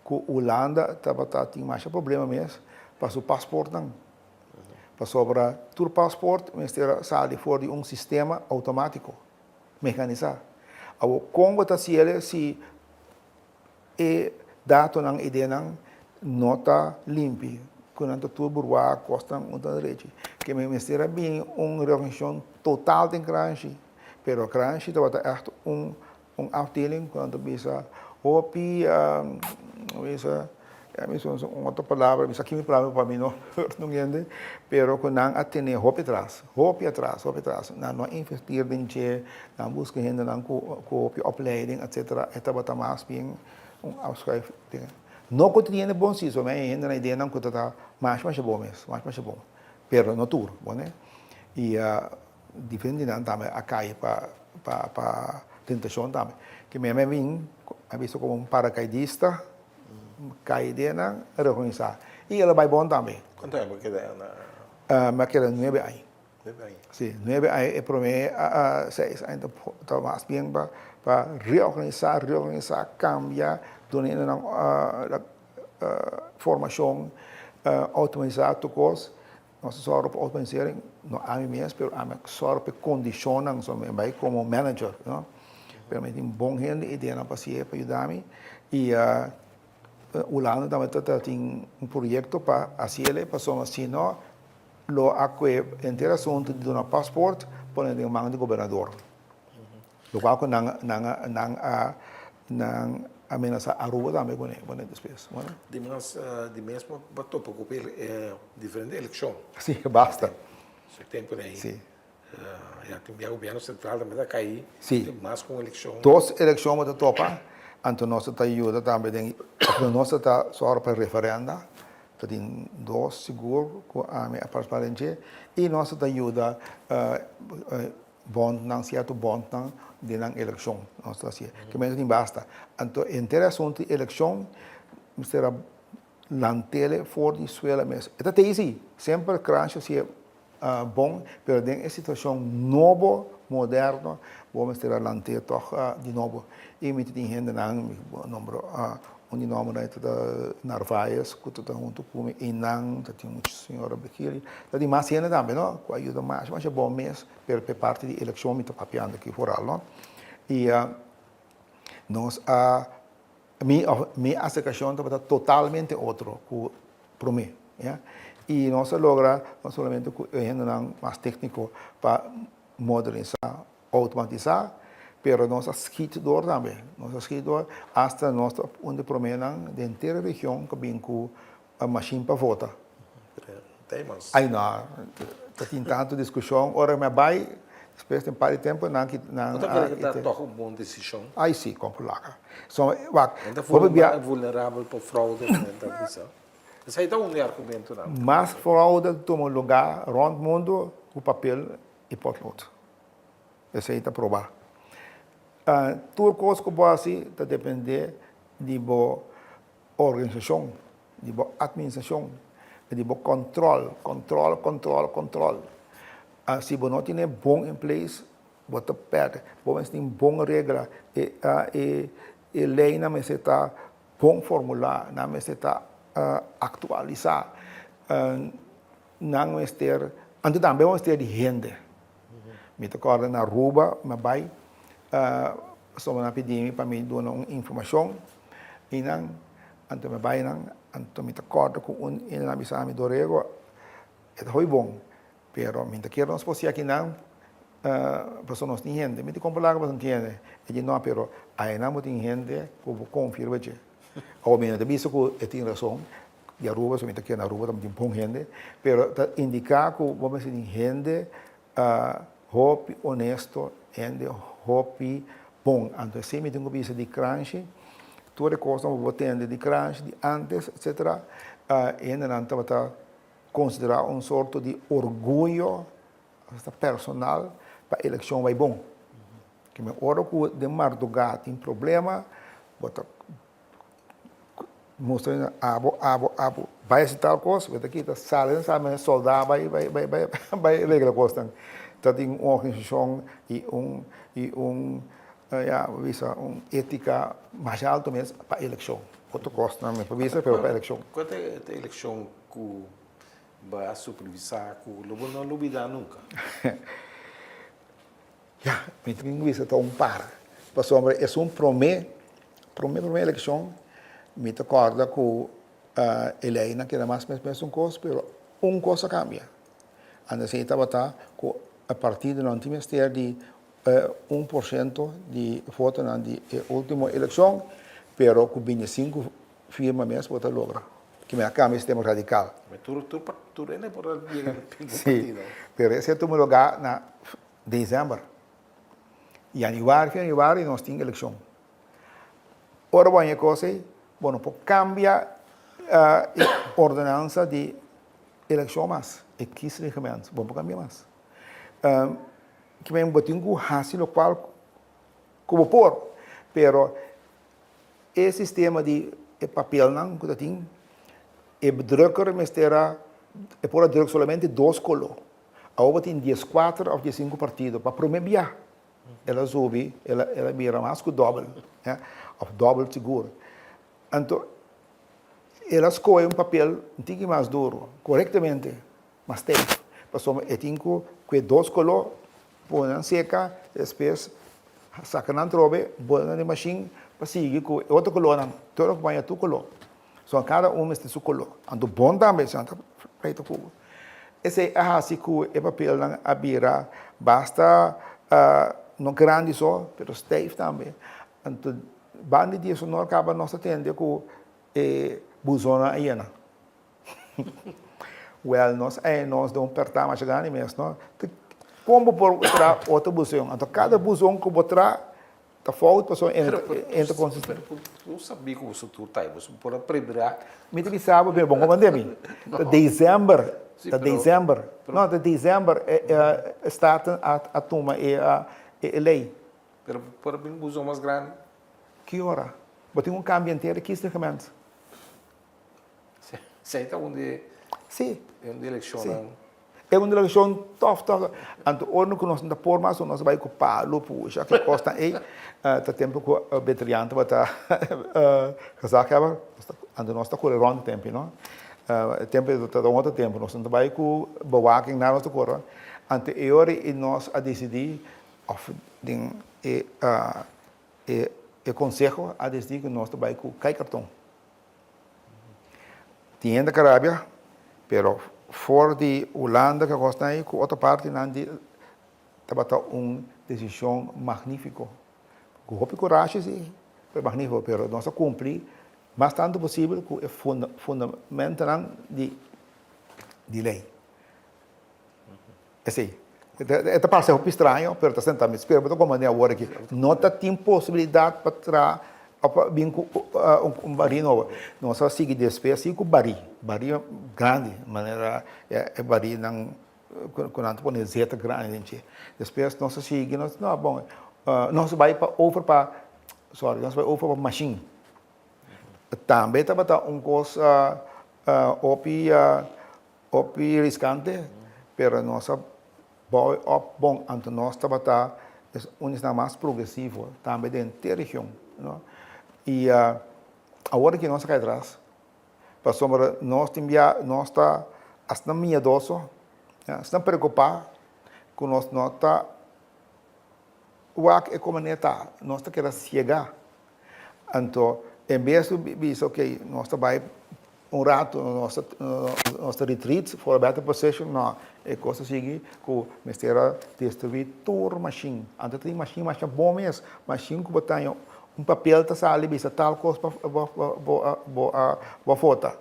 cu Hulanda tabata tin masha problema mes pa su paspoortnan. Pasobra tur paspoort mester a sali for di un sistema automatico. Mecanisá. Awor, kon bo ta hasiel si e datonan, ideanan no ta limpi, ku nan ta tur burwá, kosnan no ta derechi? Ke mi mester a bini un reorganisashon total den Kranshi, pero Kranshi tabata ègt un Un afdeling ku nan ta bisa hopi bisa ya mi bisa un otro palabra mi sa kimi palabra pa mi no hurt un hende pero ku nan a tene hopi atras hopi atras hopi atras nan no a invertir den dje nan a buska hendenan ku hopi opleiding etcetera e tabata mas bien un afschuif ding no ku tin hende bon si so mi a hende na ideanan ku ta ta masha masha bon mes masha masha bon pero no tur bo ne i. Diferente nan tambe a kai pa pa pa tentashon tambe. Ke mi a bin a bisto komo un parakaidista kai den nan reorganisá. I el a bai bon tambe. Kuantu aña bo a keda na? Mi a keda nuebe aña. Nuebe aña. Si, nuebe aña. E promé seis aña ta mas bien pa pa reorganisá, reorganisá, kambia, duna nan formashon, outomatisá tur kos. Nos a sòru pa organisering, no ami mes, pero ami a sòru pa e kondishonnan, so mi a bai komo manager, no. Pero mi tin bon hende i ideanan pa hasié pa yuda mi. I Hulanda tambe ta tin un proyekto pa hasiel pasobra si no lo a kue henter asuntu di duna pasport pone den man di gobernador. Lokual ku nan nan nan a nan a menasá Aruba tambe kuné kuné despues. Bueno. Di mas di mes bo a topa ku e diferente elekshon. Si, basta. Su tempu den. Si. Ya tin bia gobierno sentral tambe ta kai. Si. Tin mas ku un elekshon. Dos elekshon bo ta topa, anto nos ta yuda tambe den nos ta sòru pa referenda, ta tin dos sigur ku ami a partisipá den dje, i nos ta yuda. bondnan, sierto bondnan den nan elekshon. Nos ta hasié. Ke mester tin basta. Anto henter e asuntu di elekshon mester a lant'el for di suela mes. E ta tei si, semper Kranshi a hasié bon, pero den e situashon nobo, moderno, bo mester a lant'é tòg di nobo. I mi ta tin hendenan, mi por nombra un di nòmbernan e ta Narvaez ku ta huntu ku mi einan, ta tin un señora Virgilio, ta tin mas hende tambe no, ku a yuda masha masha bon mes, pero pa e parti di elekshon mi ta papiando aki foral no. I nos a, mi òf mi aserkashon tabata totalmente otro ku promé ya, i nos a logra no solamente ku e hendenan mas tékniko pa modernisá Automatisá, pero nos a schiet door tambe. Nos a schiet door hasta nos ta un di proménan den henter e region ku a bin ku mashin pa vota. Ai no, ta tin tantu diskushon. Ora mi a bai, despues di un par di tempu nan ki nan Bo ta kere ku ta tòg un bon desishon? Ai si, kon por laga. So, wak, Nan ta hopi bia. vulnerabel pa fraude, nan ta bisa. Esei ta un di e argumentonan. Mas fraude ta tuma lugá rònt mundu ku papel i potlood. Esei ta probá. Tur kos ku bo hasi ta dependé di bo organisashon, di bo atministrashon, di bo kòntròl, kòntròl, kòntròl, kòntròl. Si bo no tene bon in place, bo ta pèrdè. Bo mester tin bon regla. E e leinan mester ta bon formulá, nan mester ta aktualisá. Nan mester, anto tambe bo mester di hende. Mi ta kòrda na Aruba mi a bai, pasobra nan a pidi mi pa mi duna un informashon i nan, anto mi a bai nan, anto mi ta kòrda ku un hende nan a bisa mi, Dorego, e ta hopi bon, pero mi ta kere nos por siña akinan pasobra nos tin hende. Mi di, Kon por laga boso no tin hende? E di, No, pero ainan bo tin hende ku bo konfia riba dje. Awor mi no ta bisa ku e tin rason, Di Aruba, so mi ta kere na Aruba tambe tin bon hende, pero ta indica cu bo mester tin hende hopi honesto, hende hopi bon. Anto esey mi tin cu bisa di Kranshi, tur e cosnan cu bo tende di Kranshi di antes etcetera, e hendenan tabata considera un sorto di orguyo hasta personal pa eleccion bay bon. Kimen ora cu den marduga tin problema, bo ta Mustra nan abo, abo, abo. Bai hasi tal kos, bo ta kita sali nan sa men soldá bai, bai, bai, bai, bai regla kosnan. Ta tin un organisashon i un, i un, ya, bo bisa un étika masha alto mes pa elekshon. Otro kosnan mi por bisa, pero pa elekshon. Kua ta e elekshon ku bo a supervisá ku lo bo no lubidá nunka? Ya, mi tin ku bisa ta un par. Pasobra esun promé, promé promé elekshon, mi ta kòrda ku e leinan keda mas mes mesun kos, pero un kos a kambia. Antes ei tabata ku e partidonan tin mester di 1% di votonan di e último elekshon, pero ku 25 firma mes bo ta logra. Ki mi a kambia e sistema radikal. Tur tur tur hende por a yega na partido. Sí, pero esei a tuma lugá na December. Januari, fin januari nos tin eleccion. Ora bo haña e cos ey, bo no por cambia e ordenansa di eleccion mas, e kiesreglement, bo no por cambia mas. Kimen bo tin cu haci locual cu bo por, pero e sistema di e papelnan cu ta tin, e drukker mester a, e por a druk solamente dos color. Awor bo tin dieskuater òf diesinku partido. Pa promé bia el a subi, el a bira mas ku dòbel, òf dòbel sigur. Anto el a skohe un papel un tiki mas duru, korektamente, mas stijf, pasobra e tin ku kue dos koló, pone nan seka, despues saka nan trobe, bota nan den mashin pa sigui ku e otro kolónan. Tur a kompaña tur koló. So kada un mester su koló. Anto bon tambe, si nan ta pleita ku bo. Esei a hasi ku e papelnan a bira basta no grandi so, pero stijf tambe. Anto banda di eso no a kaba nos a tende ku e buzonnan a yena. Wèl nos a nos den un pèrtá masha grandi mes no. Kon bo por traha otro buzon? Anto kada buzon ku bo traha Ta fout pasobra e no ta konsistente. Pero bo sabí ku boso tur ta ei, boso por a prepará. Mi ta bisa bo, pero bo no manda mi. Ta december. Ta december. No, ta december e Staten a tuma e ley. Pero por bin buzon mas grandi. Ki ora? Bo tin un cambio henter di kiesreglement. Esei ta un di Sí. Un di eleccionnan. E un delegashon tòf tòf. Anto ora ku nos no ta por mas, nos a bai ku palu, pusha, ki kosnan ei. Ta tempu ku Betrian tabata gezaghebber. Anto nos ta kore rònt e tempu, no. E tempu ei ta un otro tempu. Nos no ta bai ku bewaking, nada nos ta kore. Anto e ora ei nos a disidí, òf den e e konseho a disidí ku nos ta bai ku kai karton. Tin hende ka rabia, pero for di Hulanda ke kosnan ei ku otro partinan di tabata un desishon magnifiko. Ku hopi kurashi si, pero magnifiko. Pero nos a kumpli mas tantu posibel ku e fundamentonan di lei. Esei. E ta parse hopi straño, pero ta senta mi. Spera bo ta komprende awor aki. No ta tin posibilidat pa traha òf pa bin ku un barí nobo. Nos a sigui despues si ku barí, barí grandi, manera e barínan ku nan ta pone zeta grandi den dje. Despues nos a sigui, nos no bon, nos a bai pa over pa, sorry, nos a bai over pa mashin. Tambe tabata un kos hopi. Hopi riskante, pero nos a bou e op bon, anto nos tabata un esnan mas progresivo tambe den te region, no. I awor aki nos a kai atras, pasobra nos tin bia, nos ta asina miedoso, asina preokupá ku nos no ta wak e komo ta, nos ta keda siegá. Anto, en bes di bisa, ok, nos ta bai un rato, nos ta retreat for a better position, no, e kos ta sigui ku mester a destruí tur mashin. Anto tin mashin masha bon mes, mashin ku bo ta haña un papel ta sali bisa tal kos pa bo a vota.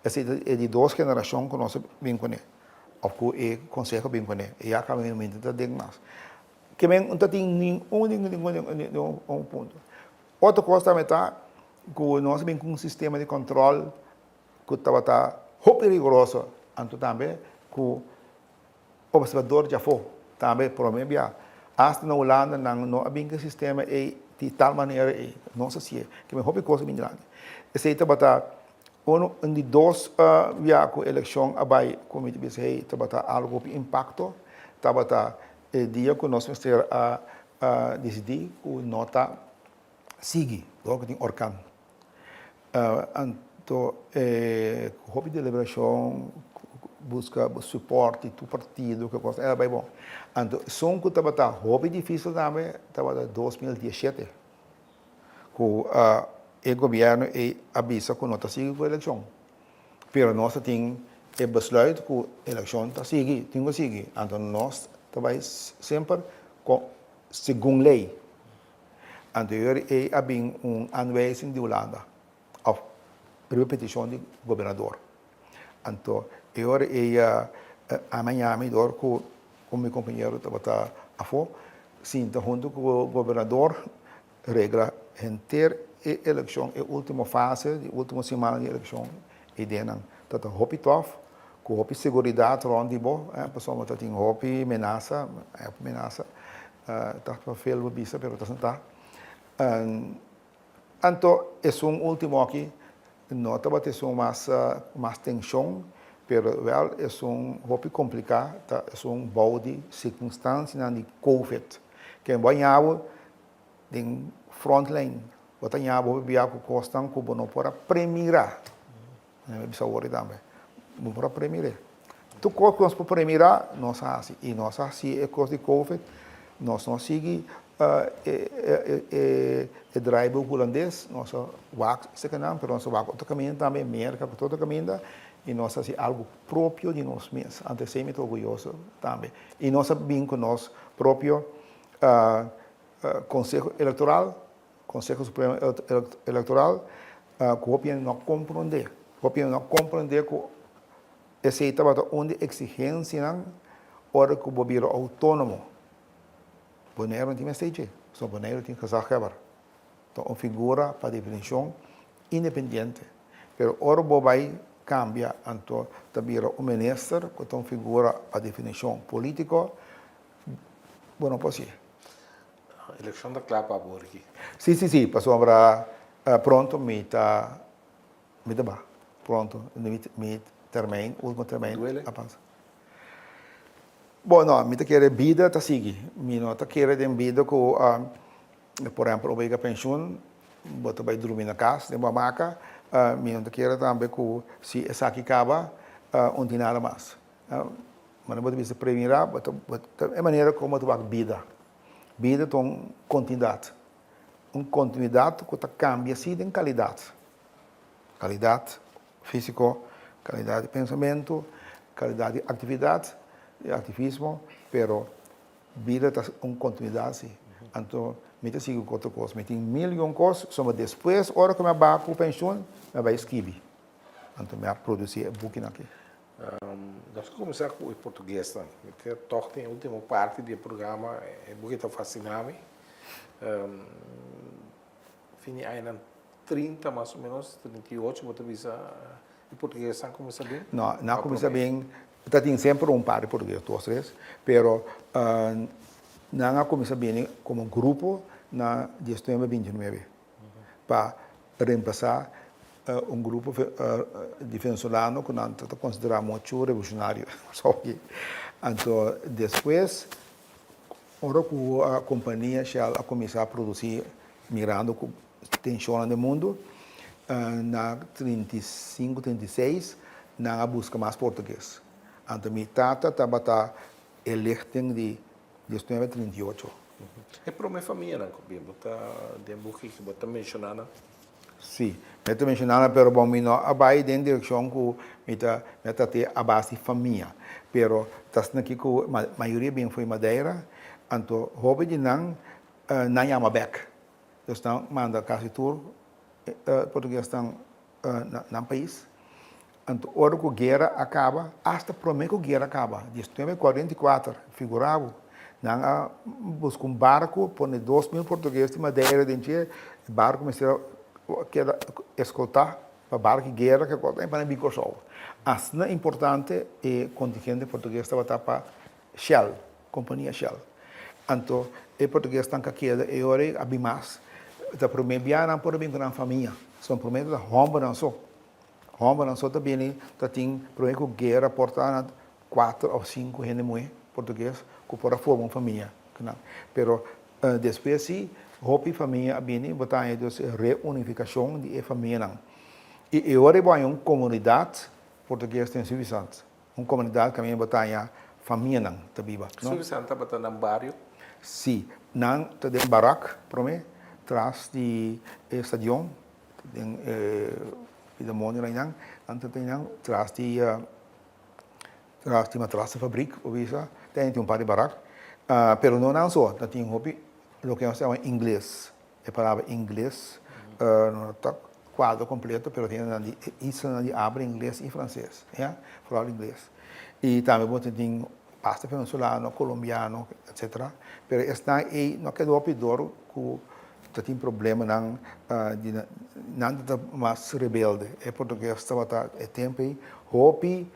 Esei ta e di dos generashon ku nos a bin kuné, òf ku e konseho a bin kuné, e ya kaba mi ta den mas. Ke men no ta tin ningun ningun un punto. Otro kos tambe ta ku nos a bin ku un sistema di kòntròl ku tabata hopi rigoroso, anto tambe ku observador djafó tambe promé bia. Asta na Hulanda nan no a bin ku e sistema ei di tal manera ei. Nos a si'e. Ke men hopi kos a bin dilanti. Esei tabata uno un di dos bia ku elekshon a bai ku mi ta bisa hey tabata algu hopi impakto. Tabata E dia ku nos mester a disidí ku no ta sigui dor ku tin orkan. Anto e hopi deliberashon, buska suport di tur partido, ke kos, era bai bon. Anto esun ku tabata hopi difisil tambe tabata 2017 ku e gobièrnu ei a bisa ku no ta sigui ku elekshon. Pero nos ta tin e besluit ku elekshon ta sigui, tin ku sigui. Anto nos ta bai semper segun lei. Anto yori ei a bin un aanwijzing di Hulanda òf riba petishon di gobernador. Anto e ora ei a yami dor ku mi kompañero tabata afó sinta huntu ku gobernador Regla henter e elekshon, e ultimo fase di ultimo siman di elekshon, e ideanan ta ta hopi tof, ku hopi seguridat rònt di bo, pasobra ta tin hopi menasa, hopi menasa, ta pa veel bo bisa pero ta sentá. Anto esun ultimo aki no tabata esun mas mas tenshon, pero wèl esun hopi kompliká, ta esun bou di sirkunstansianan di covid. Ken bo a ña bo Den frontline bo ta ña bo bia ku kosnan ku bo no por a premirá. Mi a bisa awor tambe. Bo no por a premir'é. Tur kos ku nos por premirá, nos a hasi. I nos a hasi e kos di covid, nos no a sigui e draaiboek hulandes, nos a wak sekenan, pero nos a wak otro kaminda tambe, Merka ku tur otro kaminda, i nos a hasi algu propio di nos mes. Anto esei mi ta orguyoso tambe. I nos a bin ku nos propio Conseho Electoral, Conseho Supremo Electoral, cu hopi hende no a comprende. Hopi hende no a comprende cu esey tabata un di exigencianan ora cu bo bira autonomo. Boneiru no tin mester dje, pasobra Boneiru tin gezaghebber. Ta un figura pa definicion independiente. Pero ora bo bay. kambia anto ta bira un minister ku ta un figura pa definishon polítiko, bo no por hasié. Elekshon ta kla pa bo, Ricky? Sí, sí, sí, pasobra pronto mi ta mi ta ba, pronto mi termijn, ultimo termijn a pasa. Bo no, mi ta kere bida ta sigui, mi no ta kere den bida ku Por ehempel, ora bo yega penshun, bo ta bai drumi na kas den bo hamaka. Mi no ta kere tambe ku si esaki kaba, un tin nada mas. Manera bo ta bisa premirá, bo ta, bo ta, e manera komo bo ta wak bida. Bida ta un kontinuidat. Un kontinuidat ku ta kambia si den kalidat. Kalidat físiko, kalidat di pensamentu, kalidat di aktividat, di aktivismo, pero Bida ta un kontinuidat si. Anto mi ta sigui ku otro kos. Mi tin mil i un kos, soba despues ora ku mi a baha ku penshun, mi a bai skibi. Anto mi a produsí e bukinan aki. Nos a kuminsá ku e portuguesnan. Mi ta tòg den e último parti di e programa, e buki ta fasiná mi. Fin di añanan 30 mas o menos, 38 bo ta bisa e portuguesnan kuminsá bin? No, nan a kuminsá bin, ta tin semper un par di portugues, dos, tres, pero nan a kuminsá bini komo grupo na diesnuebe, bintinuebe pa remplasá un grupo di venezolano ku nan ta konsiderá muchu revolushonario. Anto despues Ora ku kompania Shell a kuminsá produsí mirando ku tenshonnan den mundu, na 35, 36 nan a buska mas portugues. Anto mi tata tabata e lichting di diesnuebe 38. E promé famianan ku bin bo ta den buki ku bo ta menshoná nan? Sí, mi ta menshoná nan, pero bon mi no a bai den direkshon ku mi ta mi a trat'é a base di famia. Pero ta asina aki ku mayoria bin for di Madeira, anto hopi di nan nan yama bèk. Dus nan manda kasi tur portuguesnan na nan pais. Anto ora ku guera a kaba, asta promé ku guera a kaba, 1944, figurá bo, nan a buska un barku, pone 2000 portugues di Madeira den dje, e barku mester a keda eskoltá pa barku di guera ke kos pa nan bin Kòrsou. Asina importante e kontingente portugues tabata pa Shell, kompania Shell. Anto e portuguesnan ka keda e ora ei a bin mas. Ta promé biaha nan por a bin ku nan famia. Son promé ta hòmbernan so. Hòmbernan so ta bini ta tin promé ku guera por ta na kuater òf sinku hende muhé portugues ku por a forma un famia ku nan. Pero despues si hopi famia a bini bo ta haña dus e reunifikashon di e famianan. I e ora ei bo haña un komunidat portugues den Suffisant. Un komunidat kaminda bo ta haña famianan ta biba. Suffisant tabata nan bario? Si, nan ta den barak promé tras di e stadion. Den e demonio einan, nan ta einan tras di tras di matrassenfabriek por bisa, ta tin un par di barak, pero no nan so, ta tin hopi loke nos ta yama ingles, e palabra ingles no ta kuadra kompleto pero tin nan di e islanan di abra ingles i franses, ya, foral ingles. I tambe bo ta tin basta venezolano, kolombiano, etcetera, pero esnan ei no a keda hopi dor ku Ta tin problemanan di nan ta mas rebelde. E portugues tabata e tempo ei hopi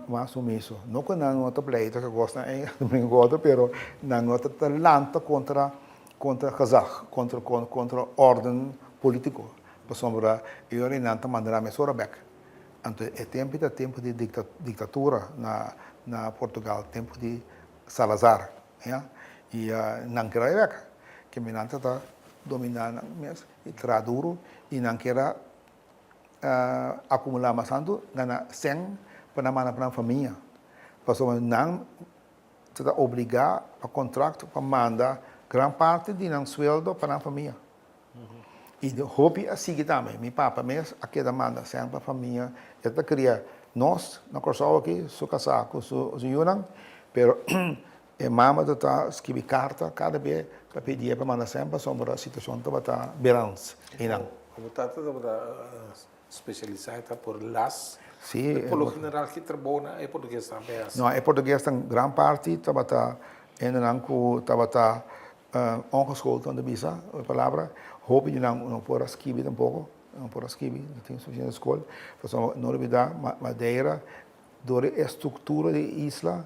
mas sumiso. No ku nan no ta pleita ku kosnan ei domingo ku otro, pero nan no ta lanta kontra kontra gezag, kontra kontra orden politiko. Pasobra e ora ei nan ta manda nan mesora bèk. Anto e tempo ei ta tempo di diktatura na na Portugal, tempo di Salazar. Ya, i nan keda e wek. Ke mi nan ta ta dominá nan mes i traha duru i nan kier a akumulá mas tantu gana sèn pa nan manda pa nan famia. Pasobra nan ta ta obligá pa kontrakt pa manda gran parti di nan sueldo pa nan famia. I hopi a sigui tambe. Mi papa mes a keda manda sèn pa famia. E ta kria nos na Kòrsou aki, su kasá ku su yunan, pero e mama ta ta skibi karta kada be pa pidié pa manda sèn pasobra situashon tabata berans einan. Bo tata tabata spesialisá e ta por las. Sí. Por lo general ki trabounan e portuguesnan ta hasi? No, e portuguesnan gran parti tabata hendenan ku tabata Ongeschoold nan ta bisa e palabra. Hopi di nan no por a skibi tampoco. No por a skibi, no tin sufisiente skol. Pasobra no olbidá Madeira dor e struktura di e isla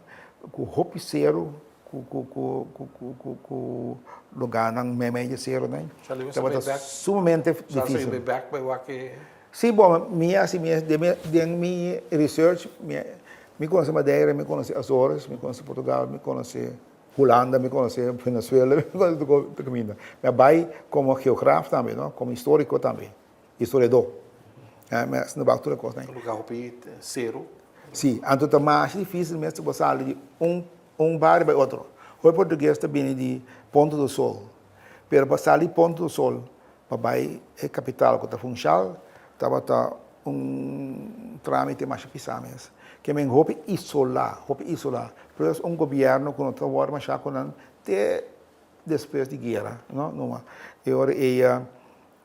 ku hopi seru ku ku ku ku ku ku lugánan meimei di e serunan tabata sumamente difísil. Sí, bon, mi hasi mi den mi research mi konosé Madeira, mi konosé Azores, mi konosé Portugal, mi konosé Hulanda, mi konosé Venezuela, mi konosé tur kaminda. Mi a bai komo geograaf tambe, no, komo historiko tambe, historiadó. Mi a sinta tur e kosnan. Un lugá hopi seru. Sí, anto ta mas difísil mes bo sali di un un bario bai otro. Hopi portugues ta bini di Ponta do Sol, pero pa sali Ponta do Sol pa bai e kapital ku ta Funchal tabata un trámite masha pisá mes. Ke men hopi isolá, hopi isolá. Plus un gobièrnu ku no ta wòrdu mashá ku nan te despues di guera, no, numa. E ora ei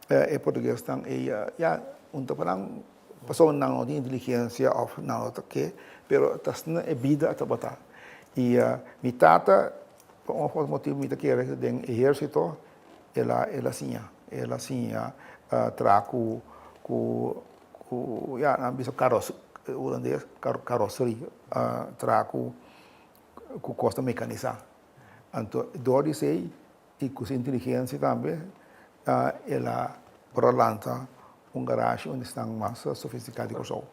e portuguesnan ei ya un ta pa nan pasobra nan no tin inteligensia òf nan no ta ke, pero ta asina e bida tabata. I mi tata pa un òf otro motibu mi ta kere den ehérsito el a el a siña, el a siña traha ku ku ku ya nan bisa karos hulandes karoseri traha ku ku kos ta mekanisá. Anto dor di esei i ku su inteligensia tambe el a por a lanta un garashi unda esnan mas sofistiká di Kòrsou.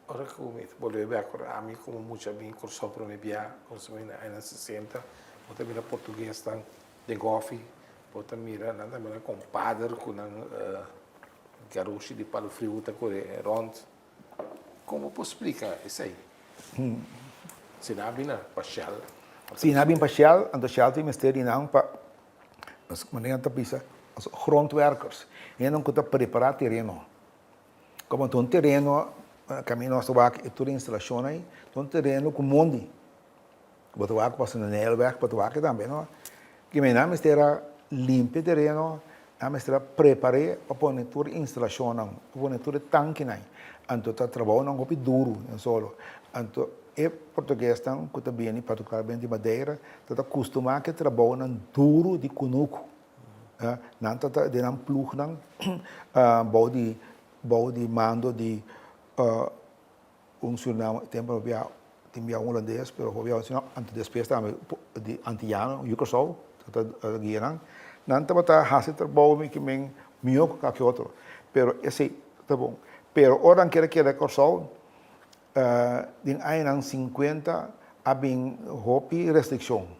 Ora ku mi ta bolbe bek ora ami komo mucha bin Kòrsou promé bia konsumí na añanan sesenta bo ta mira portuguesnan den kòfi bo ta mira nan ta mira kompader ku nan garoshi di palu friu ta kore rònt. Kon bo por splika esei? Si nan a bin na pa Shell. Si nan a bin pa Shell, anto Shell tin mester di nan pa, manera nan ta bisa, grondwerkers, hendenan ku ta prepará tereno. Komo ta un tereno, kaminda nos ta wak e tur instalashon ei, ta un tereno ku mondi. Bo ta wak pasa na Nijlweg, bo ta wak tambe, no? Kimen nan mester a limpia e tereno, nan mester a prepar'é pa pone tur e instalashonnan, pa pone tur e tankinan. Anto ta trabounan hopi duru den solo. Anto e portuguesnan ku ta bini, partikularmente di Madeira, ta ta kustumá ku e trabounan duru di kunuku. Nan ta ta den nan plugnan bou di bou di mando di un Suriname tempo no bia tin bia un hulandes pero hopi bia un anto despues tambe di antiyano yu Kòrsou ta ta guia nan nan tabata hasi trabou mi ke men mihó ku kake otro pero esei ta bon pero ora nan kere keda Kòrsou den añanan sinkuenta a bin hopi restrikshon.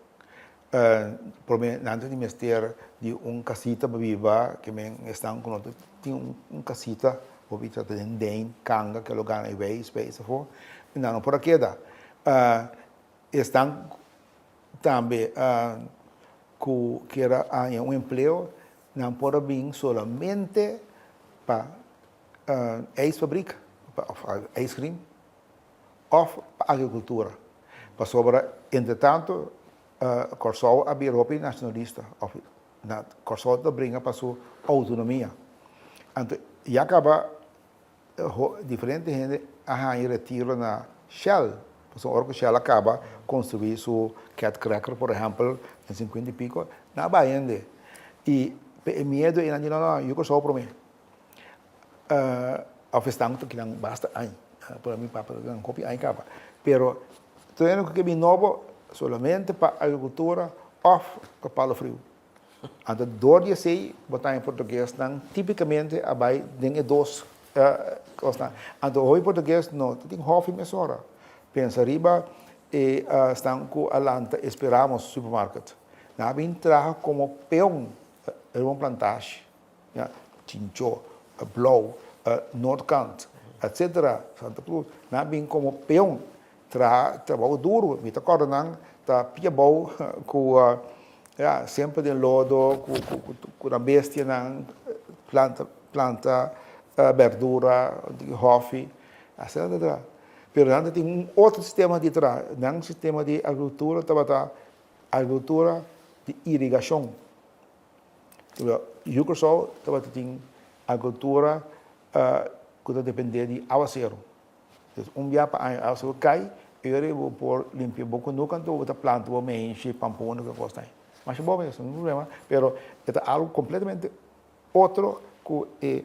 Prome nan ta tin mester di un casita pa biba ke men esnan ku no ta tin un casita hopi ta den den kanga ke lo gana e weis weis afo nan no por a keda esnan tambe ku kier a haña un empleo nan por a bin solamente pa ijsfabriek of ijscream òf pa agrikultura. Pasobra entretantu Kòrsou a bira hopi nashonalista òf Kòrsou ta bringa pa su outonomia. Anto ya kaba diferente hende a haña retiro na Shell, pasobra ora ku Shell a kaba konstruí su cat cracker por ehèmpel den sinkuenta i piko, nan a bai hende. I pa e miedu ei nan di no no, yu Kòrsou promé. Of esnan ku ta kinan basta aña, por mi papa ta kinan hopi aña kaba. Pero tur hende ku ke bin nobo solamente pa agrikultura òf pa palo friu. Anto dor di esei bo ta haña portuguesnan tipikamente a bai den e dos kosnan. Anto hopi portugues no ta tin hòfi mesora. Pensa riba e esnan ku a lanta Esperamos supermarket. Nan a bin traha komo peon riba un plantashi. Ya, Chinchó, Blou, Noordkant, etcetera, Santa Cruz, nan a bin komo peon traha trabou duru. Mi ta kòrda nan ta pia bou ku ya, semper den lodo ku ku nan bestianan planta planta bèrdura, hòfi, asina nan ta traha. Pero nan ta tin un otro sistema di traha. Nan sistema di agrikultura tabata agrikultura di irigashon. Yu Kòrsou tabata tin agrikultura ku ta dependé di awaseru. Entonces un bia pa aña awaseru kai, e ora bo por limpia bo kunuku anto bo ta planta bo meinshi, pampuna ku e kosnan ei. Masha bon mes, no tin problema, pero e ta algu kompletamente otro ku e.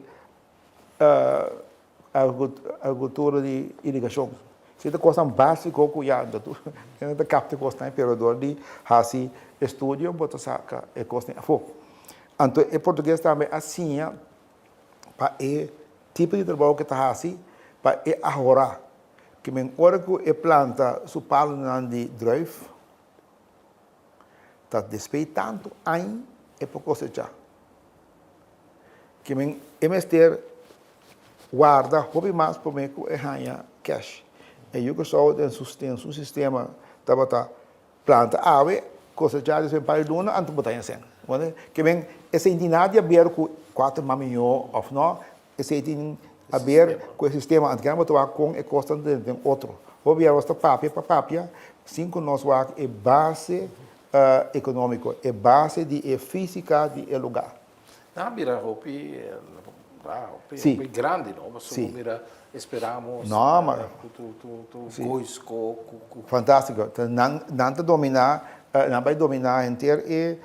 Agrikultura di irigashon. Esei ta kosnan básiko ku ya no tur hende ta kapta e kosnan pero dor di hasi estudio bo ta saka e kosnan afó. Anto e portugues tambe a siña pa e tipo di trabou ku e ta hasi pa e ahorá. Ke men ora ku e planta su palunan di druif ta despei tantu aña e por kosechá. Ke men e mester warda hopi mas promé ku e haña cash. E yu Kòrsou den su den su sistema tabata planta awe, kosechá despues un par di luna anto bo ta haña sèn. Ke men esei tin nada di aber ku kuater mas mihó òf nò, esei tin aber ku e sistema. Anto kier bo ta wak kon e kos ta den otro. Hopi bia nos ta papia pa papia sin ku nos wak e base ekonómiko, e base di e físika di e lugá. Nan a bira hopi, hopi, hopi grandi, no? Pasobra bo mira Esperamos, ku tu Goisco, ku. Fantástiko. Nan, nan ta dominá, nan bai dominá henter e,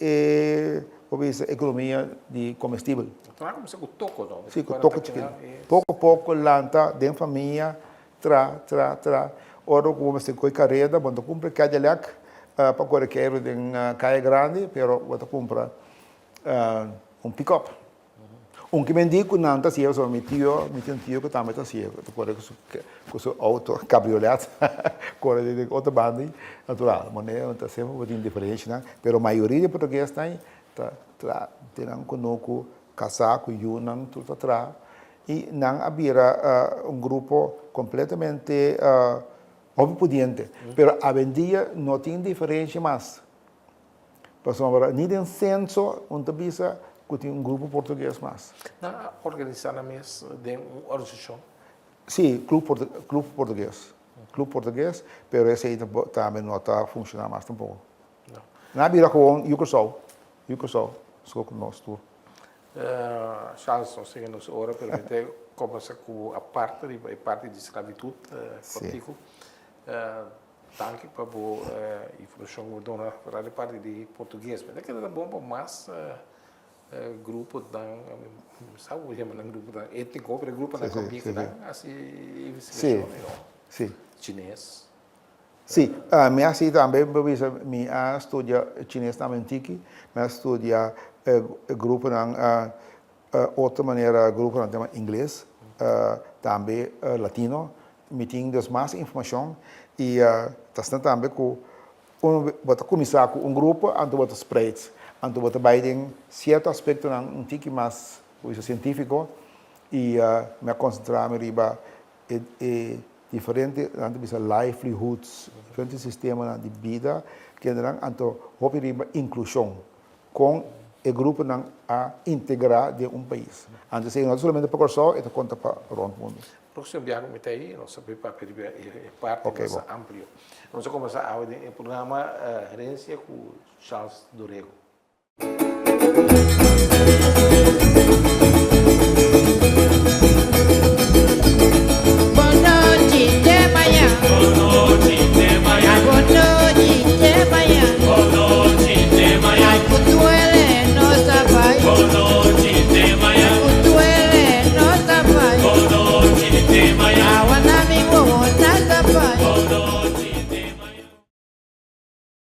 e, bo bisa, ekonomia di komestibel. Nan a kuminsá ku toko, no? Sí, ku toko chikitu. Poko poko lanta den famia, tra, tra, tra. Ora ku bo mester koi kareda, bo no ta kumpra Cadillac pa kore keiru den kaya grandi, pero bo ta kumpra un pick-up. Un ki men di ku nan ta siego pasobra mi tio, mi tin un tio ku tambe ta siego, ta kore ku su ku su outo kabriolet kore di otro banda natural manera ta semper bo tin diferenshanan pero mayoria di portuguesnan ta tra tin nan kunuku kasá ku yunan tur ta traha i nan a bira un grupo kompletamente hopi pudiente pero awendia no tin diferensha mas. Pasobra ni den censo un ta bisa cu tin un grupo portugues mas. Nan a organisa nan mes den un organisacion? Si, Club Club Portugues. Club Portugues, pero esey tambe no ta funciona mas tampoco. No. Nan a bira gewoon Yu Curaçao, Yu Curaçao, so cu nos tur. Charles, nos tin nos ora, pero mi ta combersa cu aparte riba e parti di sclavitud contigo. Danki pa bo informashon ku bo duna foral di parti di portugues. Mi ta kere ta bon pa mas gruponan, mi sa ku bo yama nan gruponan étniko, pero e gruponan ku a bin nan hasi investigashon i no. Chines. Si, mi a hasi tambe, bo bisa mi a studia chines tambe un tiki, mi a studia e gruponan Otro manera gruponan ta yama ingles, tambe latino. Mi tin dus mas informashon i ta asina tambe ku un bo ta kuminsá ku un grupo anto bo ta spreid, anto bo ta bai den sierto aspektonan un tiki mas bo bisa sientífiko i mi a konsentrá mi riba e diferente nan ta bisa livelihoods, diferente sistemanan di bida kendenan anto hopi riba inklushon. Kon e gruponan a integrá den un pais. Antes ei no ta solamente pa Kòrsou, e ta konta pa rònt mundu. Próksimo biaha ku mi ta ei, nos ta bai papia riba e parti mas amplio. Nos a kombersá awe den e programa Herensia ku Charles Dorego.